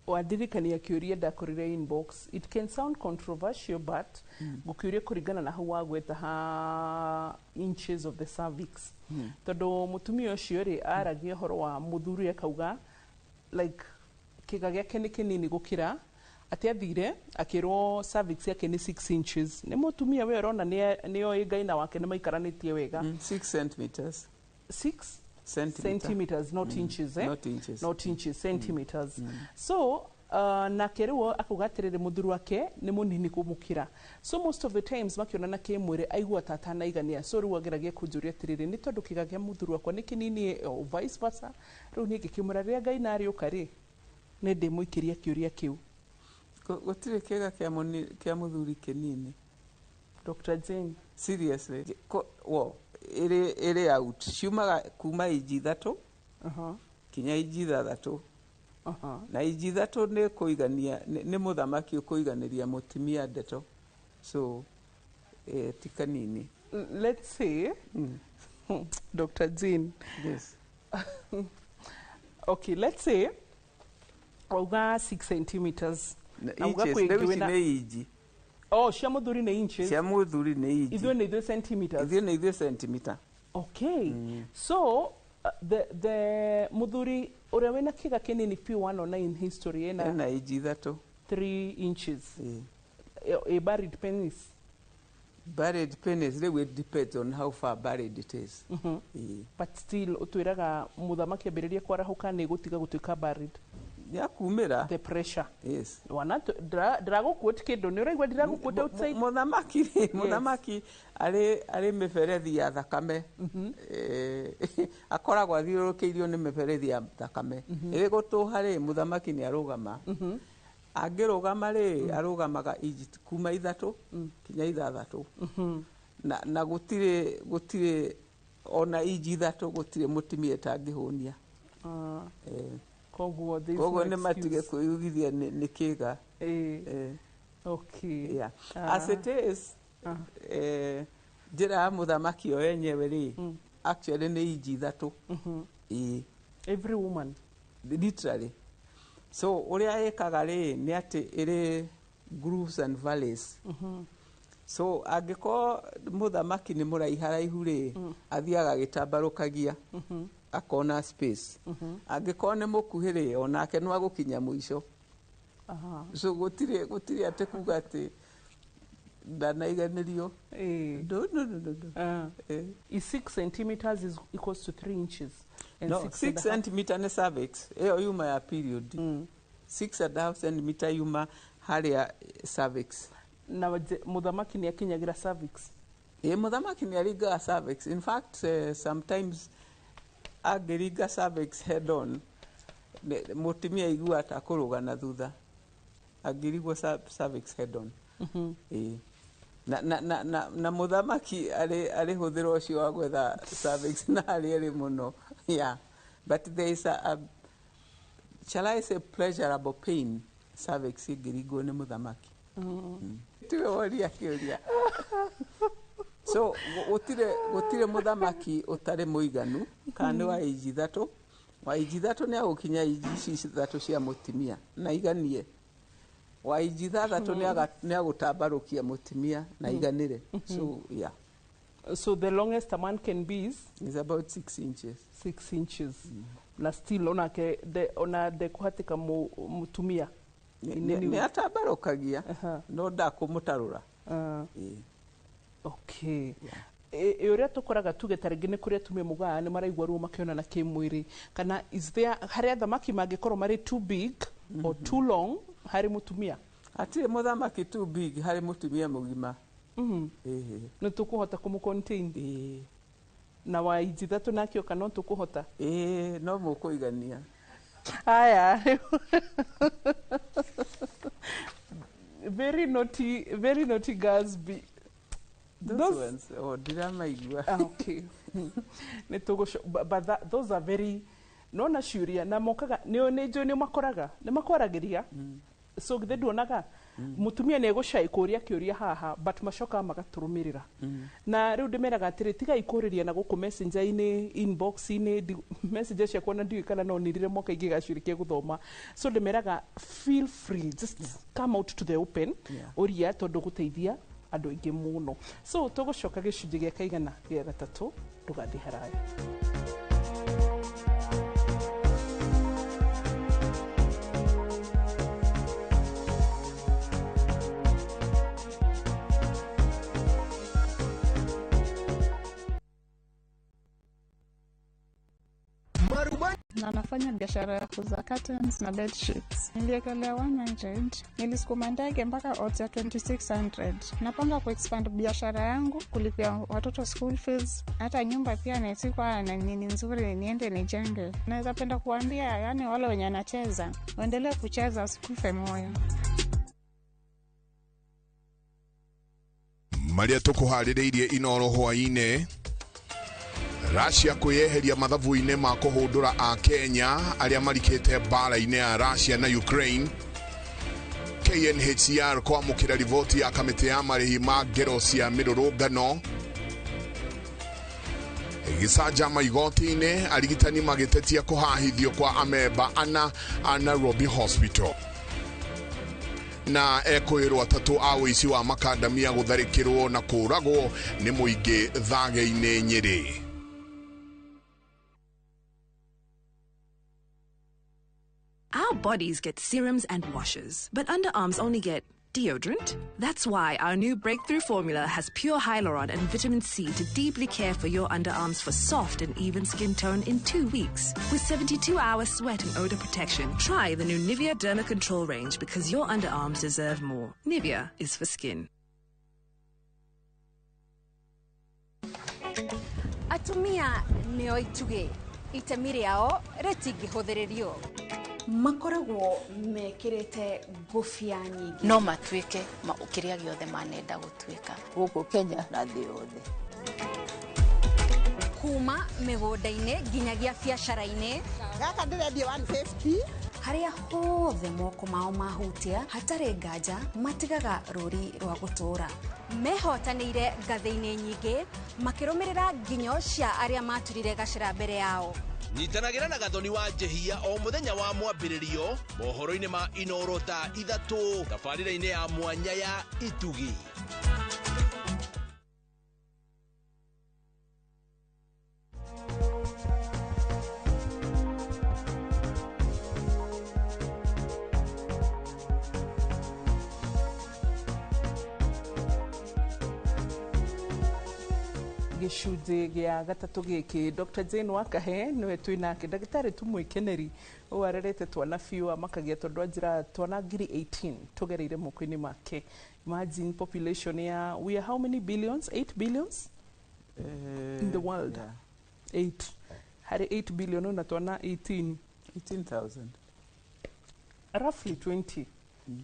Wandirikania kĩũria ndakorire inbox. It can sound controversial, but ngũkĩũria kũringana na hau wagweta ha inches of the cervix, tondũ mũtumia ũcio rĩ aragia ũhoro wa mũthuri akauga like kĩga gĩake nĩ kĩnini gũkĩra atĩ athire akĩrwo cervix yake nĩ 6 inches. Nĩ mũtumia we ũrona nĩoĩ Ngai na wake nĩ maikaranĩtie wega. 6 centimeters. 6 Centimeter. Centimeters, not inches, eh? Not inches. Not inches, centimeters. So Nake rĩu akauga atĩrĩrĩ, mũthuri wake nĩ mũnini kũmũkĩra, so most of the times makĩonana kĩmwĩrĩ aigua ta atanaigania. So rĩu ageragia kũnjũria atĩrĩrĩ, nĩ tondũ kĩga kĩa mũthuri wakwa nĩ kĩnini o vice versa? Rĩu niĩ ngĩkĩmwĩra rĩrĩa Ngai na arĩũka rĩ, nĩ ndĩmũikĩria kĩũria kĩu. Gũtirĩ kĩga kĩa mũthuri kĩnini. Dr. Jane. Seriously. Wo ĩrĩ out ciumaga kuma inji 3 kinya inji 6. Na inji 3 nĩ kũigania, nĩ mũthamaki ũkũiganĩria mũtumia ndeto, so ti kanini. Let's say, Dr. Jane. Yes. Okay, let's say wauga 6 centimeters. Na uga Inches, kwĩ rĩu ĩngĩ ici wĩna- nĩ inji. Oh, cia mũthuri nĩ inches. Cia mũthuri nĩ inji. Ithuĩ nĩ ithuĩ centimeters. Ithuĩ nĩ ithuĩ centimeter. Okay, so the mũthuri ũrĩa wĩna kĩga kĩnini biũ wanona in history ena Ena inji 3. 3 inches. Ĩĩ. A buried penis. Buried penis rĩu, it depends on how far buried it is. Ĩĩ. But still ũtwĩraga mũthamaki ambĩrĩria kwarahũka nĩ gũtiga gũtuĩka buried. Nĩakumĩra. The pressure. Yes. Wana ndĩragũquote kĩndũ, nĩ ũraigua ndĩragũquote outside. Mũthamaki rĩ, mũthamaki arĩ mĩberethi ya thakame. Akoragwo athiũrũrũkĩirio nĩ mĩberethi ya thakame. Ĩrĩ gũtũha rĩ, mũthamaki nĩ arũgama. Angĩrũgama rĩ, arũgamaga inji kuma 3 kinya 6. Na gũtirĩ ona inji 3, gũtirĩ mũtumia ĩtangĩhũnia. Koguo there is Koguo no nĩ matige excuse. kwĩyugithia nĩ kĩga. Okay. Yeah. As it is, njĩra ya mũthamaki o yenyewe rĩ, actually nĩ inji 3. Ĩĩ. Every woman. Literally. So ũrĩa ĩkaga rĩ, nĩ atĩ ĩrĩ grooves and valleys. So angĩkorwo mũthamaki nĩ mũraiharaihu rĩ, athiaga agĩtambarũkagia, akona space. Angĩkorwo nĩ mũkuhĩ rĩ, onake no agũkinya mũico. So gũtirĩ atĩ kuga atĩ ndanaiganĩrio. No, no, no, no, no. Is 6 centimeters is equals to 3 inches and No, six 6 and a half. Centimeter nĩ cervix ĩyo yuma ya period. 6.5 centimeter yuma harĩa cervix. Na mũthamaki nĩ akinyagira cervix? Ĩ, mũthamaki nĩ aringaga cervix. In fact, sometimes angĩringa cervix head on, mũtumia aigua ta akũrũga na thutha angĩrigwo cervix head on. Ĩ. Na mũthamaki arĩ hũthĩra ũcio wa gwetha cervix na harĩ ĩrĩ mũno, yeah. But there is a shall I say pleasurable pain cervix ĩngĩringwo nĩ mũthamaki. Tiwe woria kĩũria. So gũtirĩ mũthamaki ũtarĩ mũiganu, kana nĩ wa inji 3, wa inji 3 nĩ agũkinya inji ici 3 cia mũtumia na iganie, wa inji 6 nĩ agũtambarũkia mũtumia na iganĩre. So yeah. So the longest a man can be is? Is about 6 inches. 6 inches. Na still onake ona ndekũhatĩka mũtumia. Nĩ atambarũkagia no ndakũmũtarũra. Ĩĩ. Okay. Ĩ ũrĩa tũkoraga tuge ta rĩngĩ nĩ kũrĩ atumia mugaga nĩ maraigua ruo makĩonana kĩmwĩrĩ, kana is there harĩ athamaki mangĩkorwo marĩ too big or too long harĩ mũtumia? Hatirĩ mũthamaki too big harĩ mũtumia mũgima. Ĩĩ. Nĩ tũkũhota kũmũ contain? Ĩĩ. Na wa inji 3 nake oka no tũkũhota? Ĩĩ, no mũkũigania. Haya, very naughty, very naughty girls be Those ones, oh, ndiramaigua. Ah, okay, nĩ tũgũco but those are very nona ciũria na mokaga nĩ njũĩ nĩ makoraga nĩ makwaragĩria. So githĩ nduonaga mũtumia nĩ egũcai kũria kĩũria haha, but macokaga magatũrũmĩrĩra. Na rĩu ndĩmeraga atĩrĩ, tigai kũrĩria na gũkũ messenger-inĩ, inbox-inĩ, messenger ciakwa na ndiũĩ kana no nirire mwaka ingĩgacirikia gũthoma. So ndĩmeraga, feel free, just come out to the open. Ũria tondũ gũteithia andũ aingĩ mũno. So tũgũcoka gĩcunjĩ gĩa kaigana gĩa gatatũ, ndũgathiĩ haraya. na nafanya biashara ya kuuza curtains na bed sheets. Niliekelea 100, nilisukuma ndege mpaka odds ya 2600. Napanga kuexpand biashara yangu, kulipia watoto school fees, hata nyumba pia nasikwa na nini nzuri niende nijenge. Naweza penda kuambia yani wale wenye wanacheza waendelee kucheza, wasikufe moyo. Marĩa tũkũharĩrĩirie Inoro hwaĩ-inĩ. Russia kwĩyeheria mathabu-inĩ ma kũhũndũra a Kenya arĩa marikĩte mbara-inĩ ya Russia na Ukraine. KNHCR kwamũkĩra riboti ya kamĩtĩ ya marĩhi ma ngero cia mĩrũrũngano. Gĩcanjama igoti-inĩ, arigitani magĩtetia kũhahithio kwa amemba ana a Nairobi Hospital. Na ekũĩrwo atatũ a ũici wa makandamia gũtharĩkĩrwo na kũũragwo nĩ mũingĩ Thage-inĩ Nyĩrĩ. Our bodies get serums and washes, but underarms only get deodorant. That's why our new breakthrough formula has pure hyaluron and vitamin C to deeply care for your underarms for soft and even skin tone in 2 weeks. With 72-hour sweat and odor protection, try the new Nivea Derma Control range because your underarms deserve more. Nivea is for skin. Atumia nĩo itugĩ, itemi rĩao rĩtingĩhũthĩrĩrio. Makoragwo mekĩrĩte ngũbia nyingĩ. No matuĩke kĩrĩa gĩothe manenda gũtuĩka. Gũkũ Kenya na thĩ yothe. Kuma mĩgũnda-inĩ nginyagia biacara-inĩ. Gaka ndĩrendia 150. Harĩa hothe moko mao mahutia hatarĩ nganja matigaga rũri rwa gũtũũra. Mehotanĩire ngathĩ-inĩ nyingĩ makĩrũmĩrĩra nginyo cia arĩa maturire gacĩra mbere yao. Nyitanagĩra na Gathoni wa Njehia o mũthenya wa mwambĩrĩrio mohoro-inĩ ma Inoro thaa 3 tabarĩra-inĩ ya mwanya ya Itugi. Gĩcunjĩ gĩa gatatũ gĩkĩ Dr. Jane Wakahe nĩwe twĩ nake, ndagĩtarĩ tumwĩkeneri ũyũ arerete twana biũ amakagia tondũ anjĩra twana 18,000 tũgereire moko-inĩ make. Imagine population ya, we are how many billions? 8 billions in the world. Yeah. 8 harĩ 8 billion ona twana 18 18,000 roughly 20.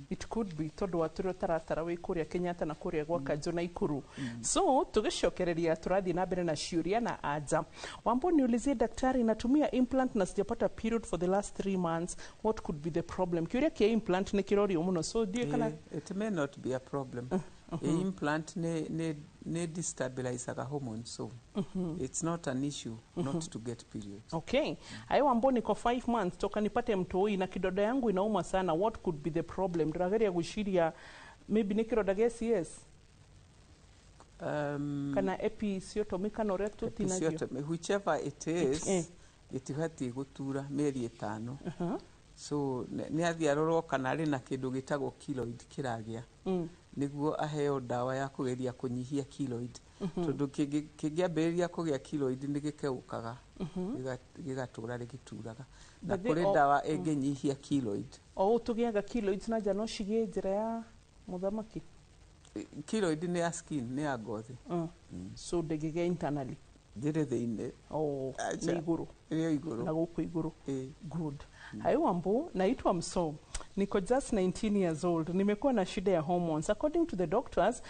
It could be tondu watũrĩ taratara wĩ kũrĩa Kenyatta na kũrĩa gwa Kanjo na Ikuru. So tũgĩcokereria tũrathiĩ na mbere na ciũria na anja. Wambo, niulizie daktari, natumia implant na sijapata period for the last 3 months, what could be the problem? Kĩũria kĩa implant nĩ kĩrorio mũno, so ndiũĩ kana It may not be a problem. Implant ne destabilizaga hormones, so it's not an issue not to get periods. Okay. Ayo Wambo, niko 5 months toka nipate mtoi na kidoda yangu inauma sana, what could be the problem? Ndĩrageria gwĩciria maybe nĩ kĩronda gĩa CS kana episiotomy kana ũrĩa tũtinagio. Episiotomy, whichever it is, gĩtibatiĩ gũtura mĩeri 5. So nĩ athiĩ arorwo kana arĩ na kĩndũ gĩtagwo keloid kĩragĩa, nĩguo aheo ndawa ya kũgeria kũnyihia keloid, tondũ kĩngĩambĩrĩria kũgĩa keloid nĩ gĩkeũkaga, gĩgatũra rĩgĩturaga, na kũrĩ ndawa ĩngĩnyihia keloid. O ũũ tũgĩaga keloids na nja no cigĩe njĩra ya mũthamaki? Keloid nĩ ya skin, nĩ ya ngothi. So ndĩngĩgĩa internally? Ndĩrĩ thĩinĩ. Nĩ igũrũ. Nĩ igũrũ. Na gũkũ igũrũ. Good. Hayo Wambo, naitwa Mso. Niko just 19 years old. Nimekuwa na shida ya hormones. According to the doctors,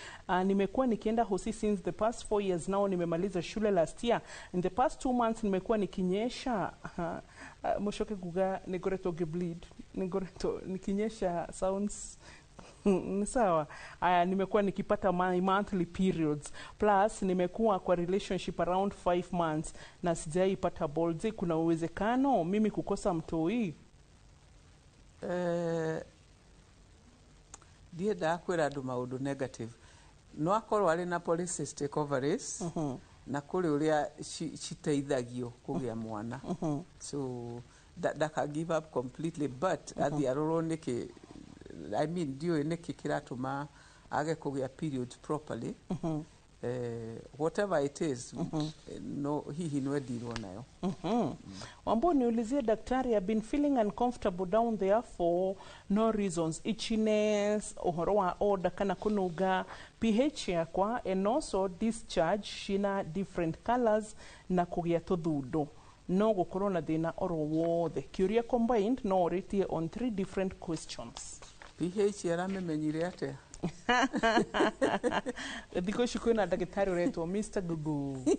nimekuwa nikienda hosi since the past 4 years now. Nimemaliza shule last year. In the past 2 months nimekuwa nikinyesha. Mushoke kuga nigoreto gebleed. Nigoreto nikinyesha sounds sawa. Nimekuwa nikipata my monthly periods. Plus nimekuwa kwa relationship around 5 months na sijaipata ball. Je, kuna uwezekano mimi kukosa mtoi? Ndiendaga kwĩra andũ maũndũ negative. No akorwo arĩ na polycystic ovaries, na kũrĩ ũrĩa citeithagio kũgĩa mwana. So ndaka give up completely, but athiĩ arorwo nĩkĩ, I mean ndiũĩ nĩkĩ kĩratũma age kũgĩa period properly. Whatever it is, no hihi nwendirwo nayo. Wambo, niulizie daktari, I've been feeling uncomfortable down there for no reasons. Itchiness, ũhoro wa odor kana kũnunga, pH yakwa and also discharge cina different colors na kũgĩa tũthundo. No gũkorwo na thĩna oro wothe. Kĩũria combined no ũrĩtie on three different questions. pH aramĩmenyire atĩa? Thikũ ici kwĩna ndagĩtarĩ ũretwo Mr. Google.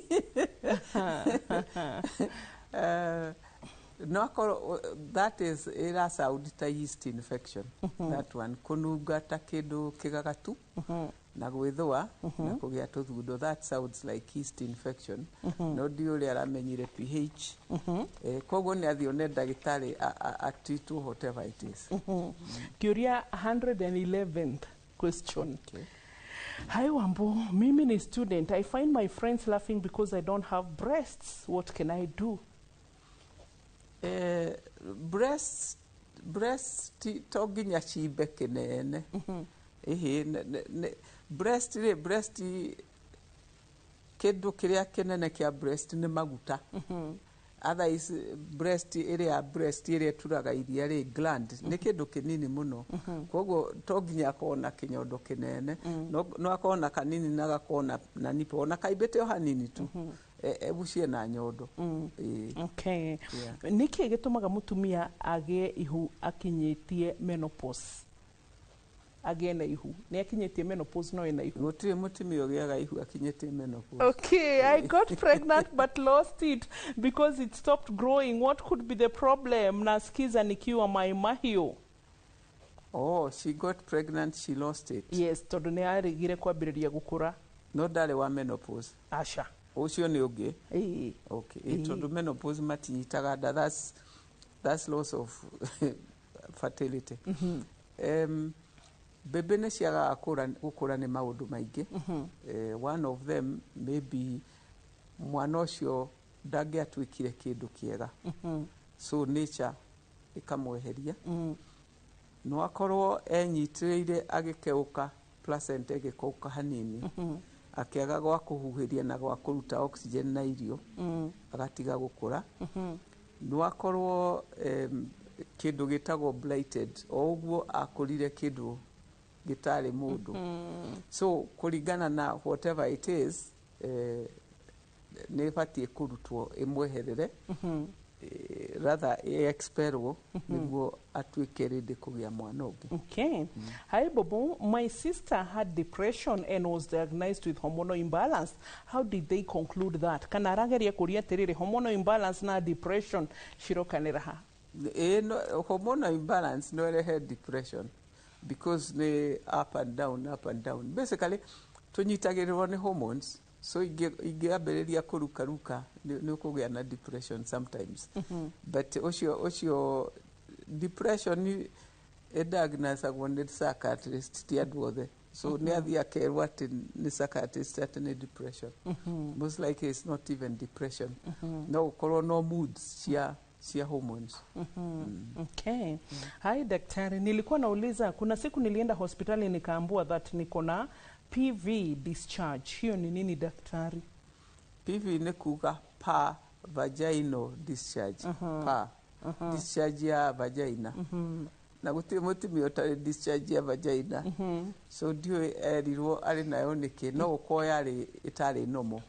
No akorwo that is ĩra sound ta yeast infection, that one, kũnunga ta kĩndũ kĩgagatu na gwĩthũa na kũgĩa tũthundo, that sounds like yeast infection. No ndiũ ũrĩa aramenyire pH. Koguo nĩ athiĩ one ndagĩtarĩ atreatwo whatever it is. Kĩũria 111th question. Hi Wambo, mimi ni student. I find my friends laughing because I don't have breasts. What can I do? Breast to nginya cimbe kĩnene. Ĩhĩ, breast rĩ, breast, kĩndũ kĩrĩa kĩnene kĩa breast nĩ maguta. Otherwise breast ĩrĩa, breast ĩrĩa ĩturaga iria rĩ, gland, nĩ kĩndũ kĩnini mũno. Koguo to nginya akorwo na kĩnyondo kĩnene, no akorwo na kanini na gakorwo na nipple, ona kaimbĩte o hanini tu, egucie na nyondo. Ĩĩ. Okay. Yeah. Nĩkĩ gĩtũmaga mũtumia agĩe ihu akinyĩtie menopause? Agĩe na ihu. Nĩ akinyĩtie menopause no ena ihu. Gũtirĩ mũtumia ũgĩaga ihu akinyĩtie menopause. Okay, I got pregnant but lost it because it stopped growing. What could be the problem? Nasikiza nikiwa Mai Mahiu. Oh, she got pregnant, she lost it. Yes, tondũ nĩ arĩgire kwambĩrĩria gũkũra. No ndarĩ wa menopause? Aca. Ũcio nĩ ũngĩ. Ĩĩ. Okay. Ĩĩ. Tondũ menopause matinyitaga nda, that's loss of fertility. Mbembe nĩ ciagaga gũkũra nĩ maũndũ maingĩ. One of them maybe mwana ũcio ndangĩatuĩkire kĩndũ kĩega, so nature ĩkamweheria. No akorwo enyitĩrĩire agĩkeũka, placenta ĩgĩkũka hanini, akĩaga gwa kũhuhĩria na gwa kũruta oxygen na irio, agatiga gũkũra. No akorwo kĩndũ gĩtagwo blighted, o ũguo akũrire kĩndũ gĩtarĩ mũndũ. So kũringana na whatever it is, nĩ ĩbatiĩ kũrutwo ĩmweherere, rather ĩexpelwo nĩguo atuĩke ready kũgĩa mwana ũngĩ. Okay. Hi, Bobo. My sister had depression and was diagnosed with hormonal imbalance. How did they conclude that? Kana arageria kũria atĩrĩrĩ, hormonal imbalance na depression cirokanĩra ha? Ĩĩ, no, hormonal imbalance no ĩrehe depression because nĩ up and down, up and down. Basically tũnyitagĩrĩrwo nĩ hormones, so ingĩambĩrĩria kũrukaruka nĩ ũkũgĩa na depression sometimes. But ũcio depression ĩdiagnosagwo nĩ psychiatrist, ti andũ othe. So nĩ athiĩ akerwo atĩ nĩ psychiatrist atĩ nĩ depression. Most likely it's not even depression, no gũkorwo no moods cia hormones. Okay. Hi daktari, nilikuwa nauliza, kuna siku nilienda hospitali nikaambiwa that niko na PV discharge. Hiyo ni nini, daktari? PV nĩ kuga per vaginal discharge, per discharge ya vagina, na gũtirĩ mũtumia ũtarĩ discharge ya vagina. So ndiũĩ erirwo arĩ nayo nĩkĩ. No gũkorwo yarĩ ĩtarĩ normal,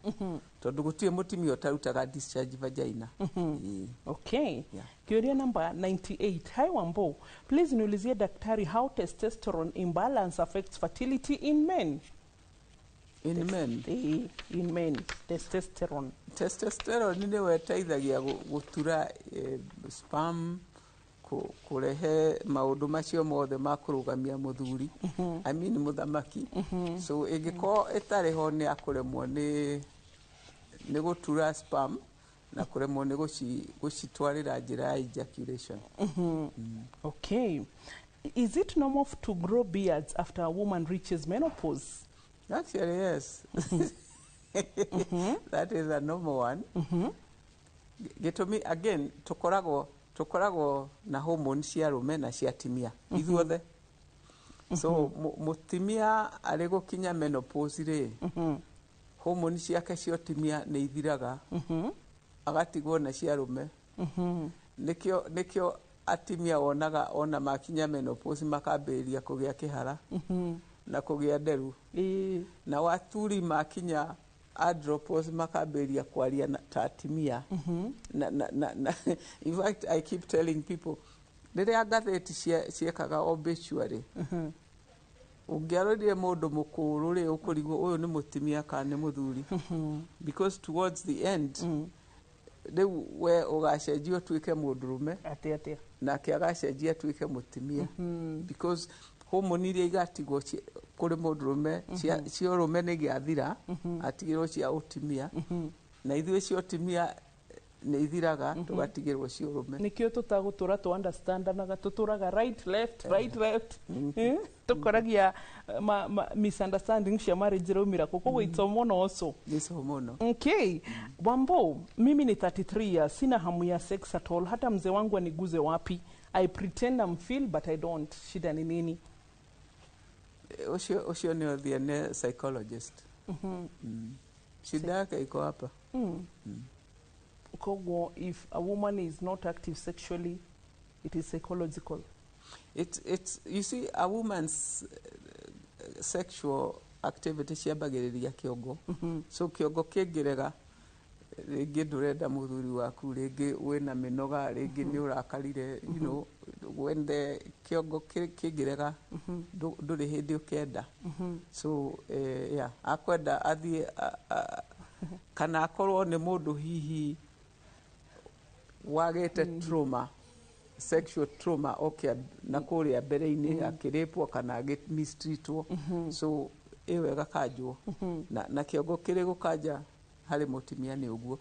tondũ gũtirĩ mũtumia ũtarutaga discharge vagina. Ĩĩ. Okay. Yeah. Kĩũria namba 98. Hi Wambo, please niulizie daktari how testosterone imbalance affects fertility in men. In men? In men, testosterone. Testosterone nĩwe ĩteithagia gũtura sperm, kũrehe maũndũ macio mothe ma kũrũgamia mũthuri, I mean mũthamaki. So ĩngĩkorwo ĩtarĩ ho, nĩ akũremwo nĩ gũtura sperm na kũremwo nĩ gũcitwarĩra njĩra ya ejaculation. Okay. Is it normal to grow beards after a woman reaches menopause? Actually, yes. That is a normal one. Gĩtũmi again, tũkoragwo na hormone cia arũme na cia atumia ithuothe. So mũtumia arĩ gũkinya menopause rĩ, Hormone ciake cia ũtimia nĩ ithiraga, agatigwo na cia arũme. Nĩkĩo atimia wonaga ona makinya menopause makambĩrĩria kũgĩa kĩhara na kũgĩa nderu, na waturi makinya andropause makambĩrĩria kwaria ta atimia. Na in fact, I keep telling people, rĩrĩa ngathĩti ciekaga obituary, ũngĩarorire mũndũ mũkũrũ rĩ, ũkũrigwo ũyũ nĩ mũtimia kana nĩ mũthuri, because towards the end rĩu we ũgacenjia ũtuĩke mũndũrũme. Atĩ atĩa? Nake agacenjia atuĩke mũtimia, because hormone iria igatigwo kũrĩ mũndũrũme cia ũrũme nĩ gĩathira, atigĩrwo cia ũtimia, na ithuĩ cia ũtimia nĩ ithiraga, tũgatigĩrwo cia ũrũme. Nĩkĩo tũtagũtũra tũ understandanaga, tũtũraga right, left, right, left. Tũkoragia misunderstanding cia marriage iraumĩra kũ. Koguo it's hormonal also. Nĩ hormonal. Okay. Wambo, mimi ni 33 years, sina hamu ya sex at all. Hata mzee wangu aniguze wapi. I pretend I'm feel but I don't. Shida ni nini? Ũcio nĩ ũthiĩ nĩ psychologist. Shida yake iko hapa. Koguo if a woman is not active sexually, it is psychological. It's you see, a woman's sexual activity ciambagĩrĩria kĩongo. So kĩongo kĩngĩrega, rĩngĩ ndũrenda mũthuri waku, rĩngĩ wĩna mĩnoga, rĩngĩ nĩ ũrakarire, when the kĩongo kĩngĩrega, ndũrĩ hĩndĩ ũkenda. So yeah, akwenda athiĩ kana akorwo nĩ mũndũ hihi wagĩte trauma, sexual trauma, okay, na kũrĩa mbere-inĩ akĩrĩpwo kana agĩmistreatwo, so ĩyo ĩgakanjwo na kĩongo kĩrĩ gũkanja harĩ mũtumia nĩ ũguo.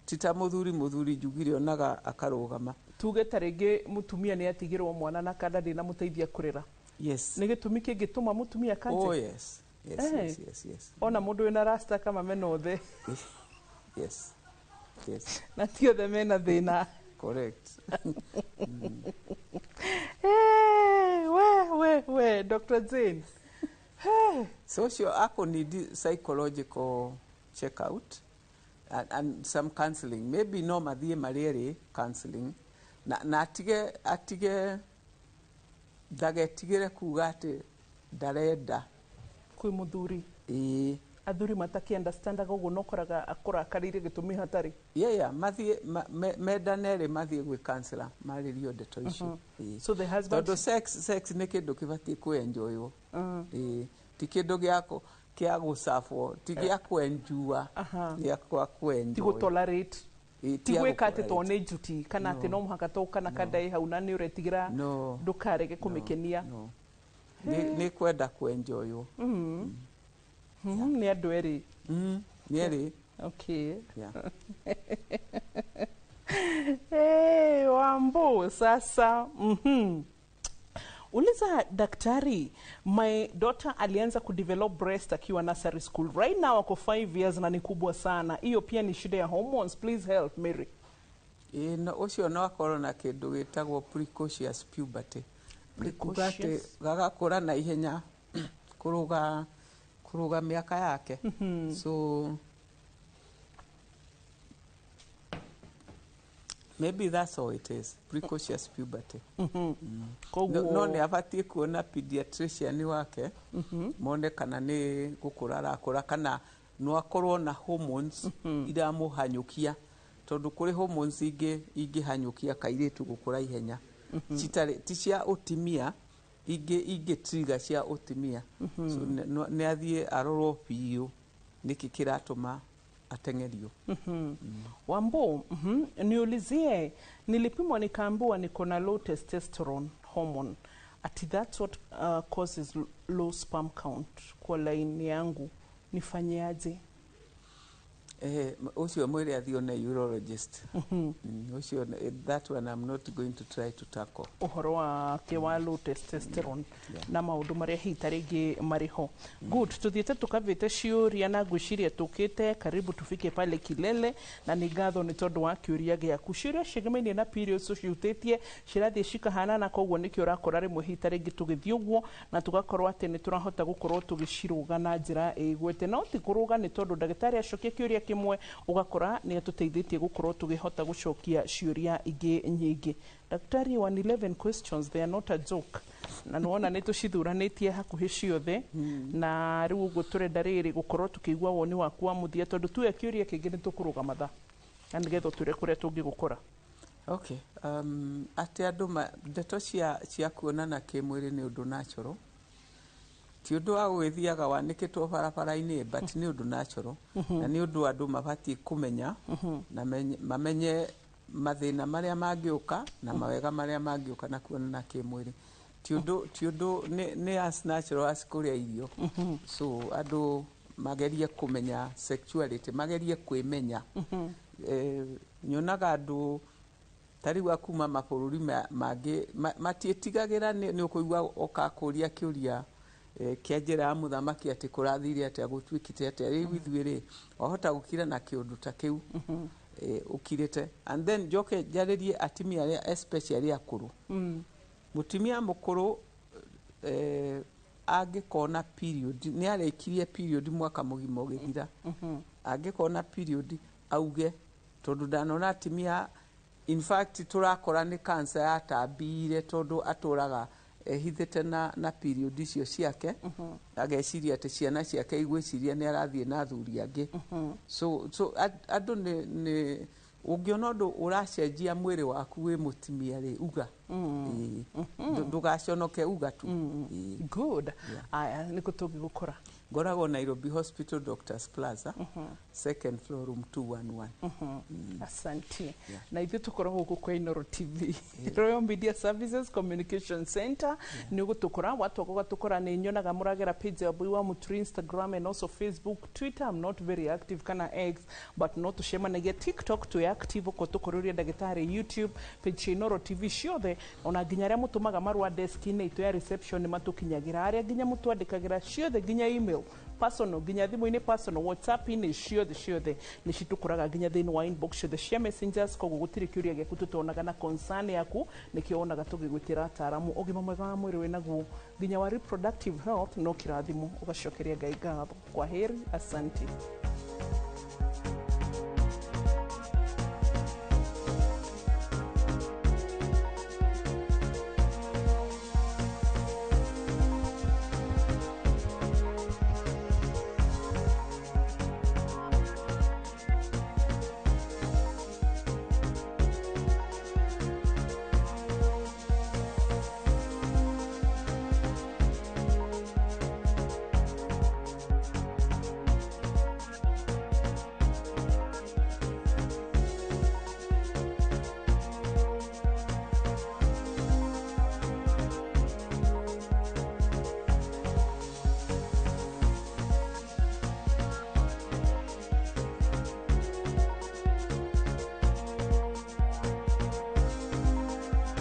Ti ta mũthuri. Mũthuri njugire onaga akarũgama. Tuge ta rĩngĩ mũtumia nĩ atigĩrwo mwana na kanda ndĩnamũteithia kũrera. Yes. Nĩ gĩtũmi kĩngĩtũma mũtumia kanje? Oh yes. Yes. Ona mũndũ wĩna rasta kama mena othe. Yes. Na ti othe mena thĩna. Correct. Hey, we we we Dr. Jane. Hey. So ũcio akũneed psychological check out and some counseling. Maybe no mathiĩ marĩ erĩ counseling na atige ndagetigĩre kuga atĩ ndarenda. Kwĩ mũthuri. Ĩĩ. Athuri mataki understandaga ũguo, nokoraga akũrakarĩire gĩtũmi hatarĩ. Yeah, mathiĩ mendane rĩ, mathiĩ gwĩ counselor marĩrio ndeto icio. Ĩĩ. So the husband Tondũ sex nĩ kĩndũ kĩbatiĩ kũenjoywo. Ĩĩ, ti kĩndũ kĩa gũcabwo, ti gĩa kwenjua, gĩa kwa Ti kwenjoy. gũtolerate. Ĩĩ, Ti ti gwĩka atĩ gũtolerate. to nĩ duty kana atĩ no mũhaka to kana kanda ĩ hau na nĩ ũretigĩra No. ndũkarege kũmĩkenia. No. Nĩ kwenda kwenjoywo. Nĩ andũ erĩ. Nĩ erĩ. Okay. Yeah. Hey, Wambo, sasa Uliza daktari, my daughter alianza kudevelop breast akiwa nursery school. Right now ako 5 years na ni kubwa sana. Hiyo pia ni shida ya hormones? Please help, Mary. Ĩĩ, no, ũcio no akorwo na kĩndũ gĩtagwo precocious puberty. Nĩ kuga atĩ Precocious. gagakũra na ihenya kũrũga mĩaka yake. So maybe that's all it is, precocious puberty. Koguo No nĩ abatiĩ kuona pediatrician wake, mone kana nĩ gũkũra arakũra kana no akorwo na hormones iramũhanyũkia, tondũ kũrĩ hormones ingĩ ingĩhanyũkia kairĩtu gũkũra ihenya, citarĩ ti cia ũtimia, ingĩ ingĩ trigger cia ũtimia. So nĩ athiĩ arorwo biũ nĩkĩ kĩratũma ateng'erio. Wambo, niulizie, nilipimwa nikaambiwa niko na low testosterone hormone. Ati that's what causes low sperm count kwa line yangu. Nifanyeaje? Ũcio mwĩre athiĩ one urologist. Ũcio that one I'm not going to try to tackle. Ũhoro wake wa low testosterone na maũndũ marĩa hihi ta rĩngĩ marĩ ho. Good, tũthiĩte tũkavĩte ciũria na ngwĩciria tũkĩte karibu tufike pale kilele, na nĩ ngatho nĩ tondũ wa kĩũria gĩaku. Ciũria ciĩgemainie na periods ũcihutĩtie cirathiĩ cikahanana, koguo nĩkĩo ũrakora rĩmwe hihi ta rĩngĩ tũgĩthiĩ ũguo na tũgakorwo atĩ nĩ tũrahota gũkorwo tũgĩcirũga na njĩra ĩgwete, no ti kũrũga nĩ tondũ ndagĩtarĩ acokia kĩũria kĩmwe ũgakora nĩ atũteithĩtie gũkorwo tũgĩhota gũcokia ciũria ingĩ nyingĩ. Daktari, 111 questions, they are not a joke, na nĩwona nĩ tũcithuranĩtie hakuhĩ ciothe, na rĩu ũguo tũrenda rĩrĩ gũkorwo tũkĩigua woni waku wa mũthia, tondũ tuoya kĩũria kĩngĩ nĩ tũkũrũga mathaa na nĩgetha ũtwĩre kũrĩa tũngĩgũkora. Okay, atĩ andũ ndeto cia kuonana kĩmwĩrĩ nĩ ũndũ natural, ti ũndũ wa gũgĩthiaga wanĩkĩtwo barabara-inĩ, but nĩ ũndũ natural na nĩ ũndũ andũ mabatiĩ kũmenya na mamenye mathĩna marĩa mangĩũka na mawega marĩa mangĩũka na kuonana kĩmwĩrĩ. Ti ũndũ nĩ as natural as kũrĩa irio. So andũ magerie kũmenya sexuality, magerie kwĩmenya. Nyonaga andũ ta rĩu a kuma mabũrũri mangĩ matiĩtigagĩra, nĩ ũkũigua ũkakũria kĩũria kĩa njĩra ya mũthamaki atĩ kũrathire atĩa, gũtuĩkĩte atĩa. Rĩu ithuĩ rĩ, wahota gũkira na kĩũndũ ta kĩu ũkirĩte. And then njoke njarĩrie atumia arĩa especially akũrũ. Mũtumia mũkũrũ angĩkona period, nĩ arĩkirie period mwaka mũgima ũgĩthira, angĩkona period auge, tondũ ndanona atumia in fact tũrakora nĩ cancer yatambire tondũ atũraga ehithĩte na period icio ciake, ageciria atĩ ciana ciake igwĩciria nĩ arathiĩ na athuri angĩ. So andũ nĩ ũngĩona ũndũ ũracenjia mwĩrĩ waku wĩ mũtumia rĩ, uga, ndũgaconoke, uga tu. Good. Aya, nĩkũ tũngĩgũkora? Ngoragwo Nairobi Hospital, Doctors Plaza, second floor, room 211. Asante. Na ithuĩ tũkoragwo gũkũ kwa Inooro TV, Royal Media Services Communication Center, nĩ ũgũtũkora watwoka ũgatũkora. Nĩ nyonaga mũragera page ya Mbui wa Mũturi Instagram and also Facebook. Twitter I'm not very active, kana X, but no tũcemanagia. TikTok twĩ active ũko tũkũrũria ndagĩtarĩ. YouTube page cia Inooro TV ciothe, ona nginya arĩa mũtũmaga marũa desk-inĩ itũ ya reception nĩ matũkinyagĩra, arĩa nginya mũtwandĩkagĩra ciothe, nginya email personal, nginya thimũ-inĩ personal, WhatsApp-inĩ, ciothe ciothe nĩ citũkoraga nginya thĩinĩ wa inbox ciothe cia messengers. Koguo gũtirĩ kĩũria gĩaku tũtonaga, na concern yaku nĩkĩo wonaga tũgĩgwĩtĩra ataaramu. Ũgima mwega wa mwĩrĩ wĩnaguo nginya wa reproductive health no kĩrathimo, ũgacokeria Ngai ngatho. Kwa heri, asante.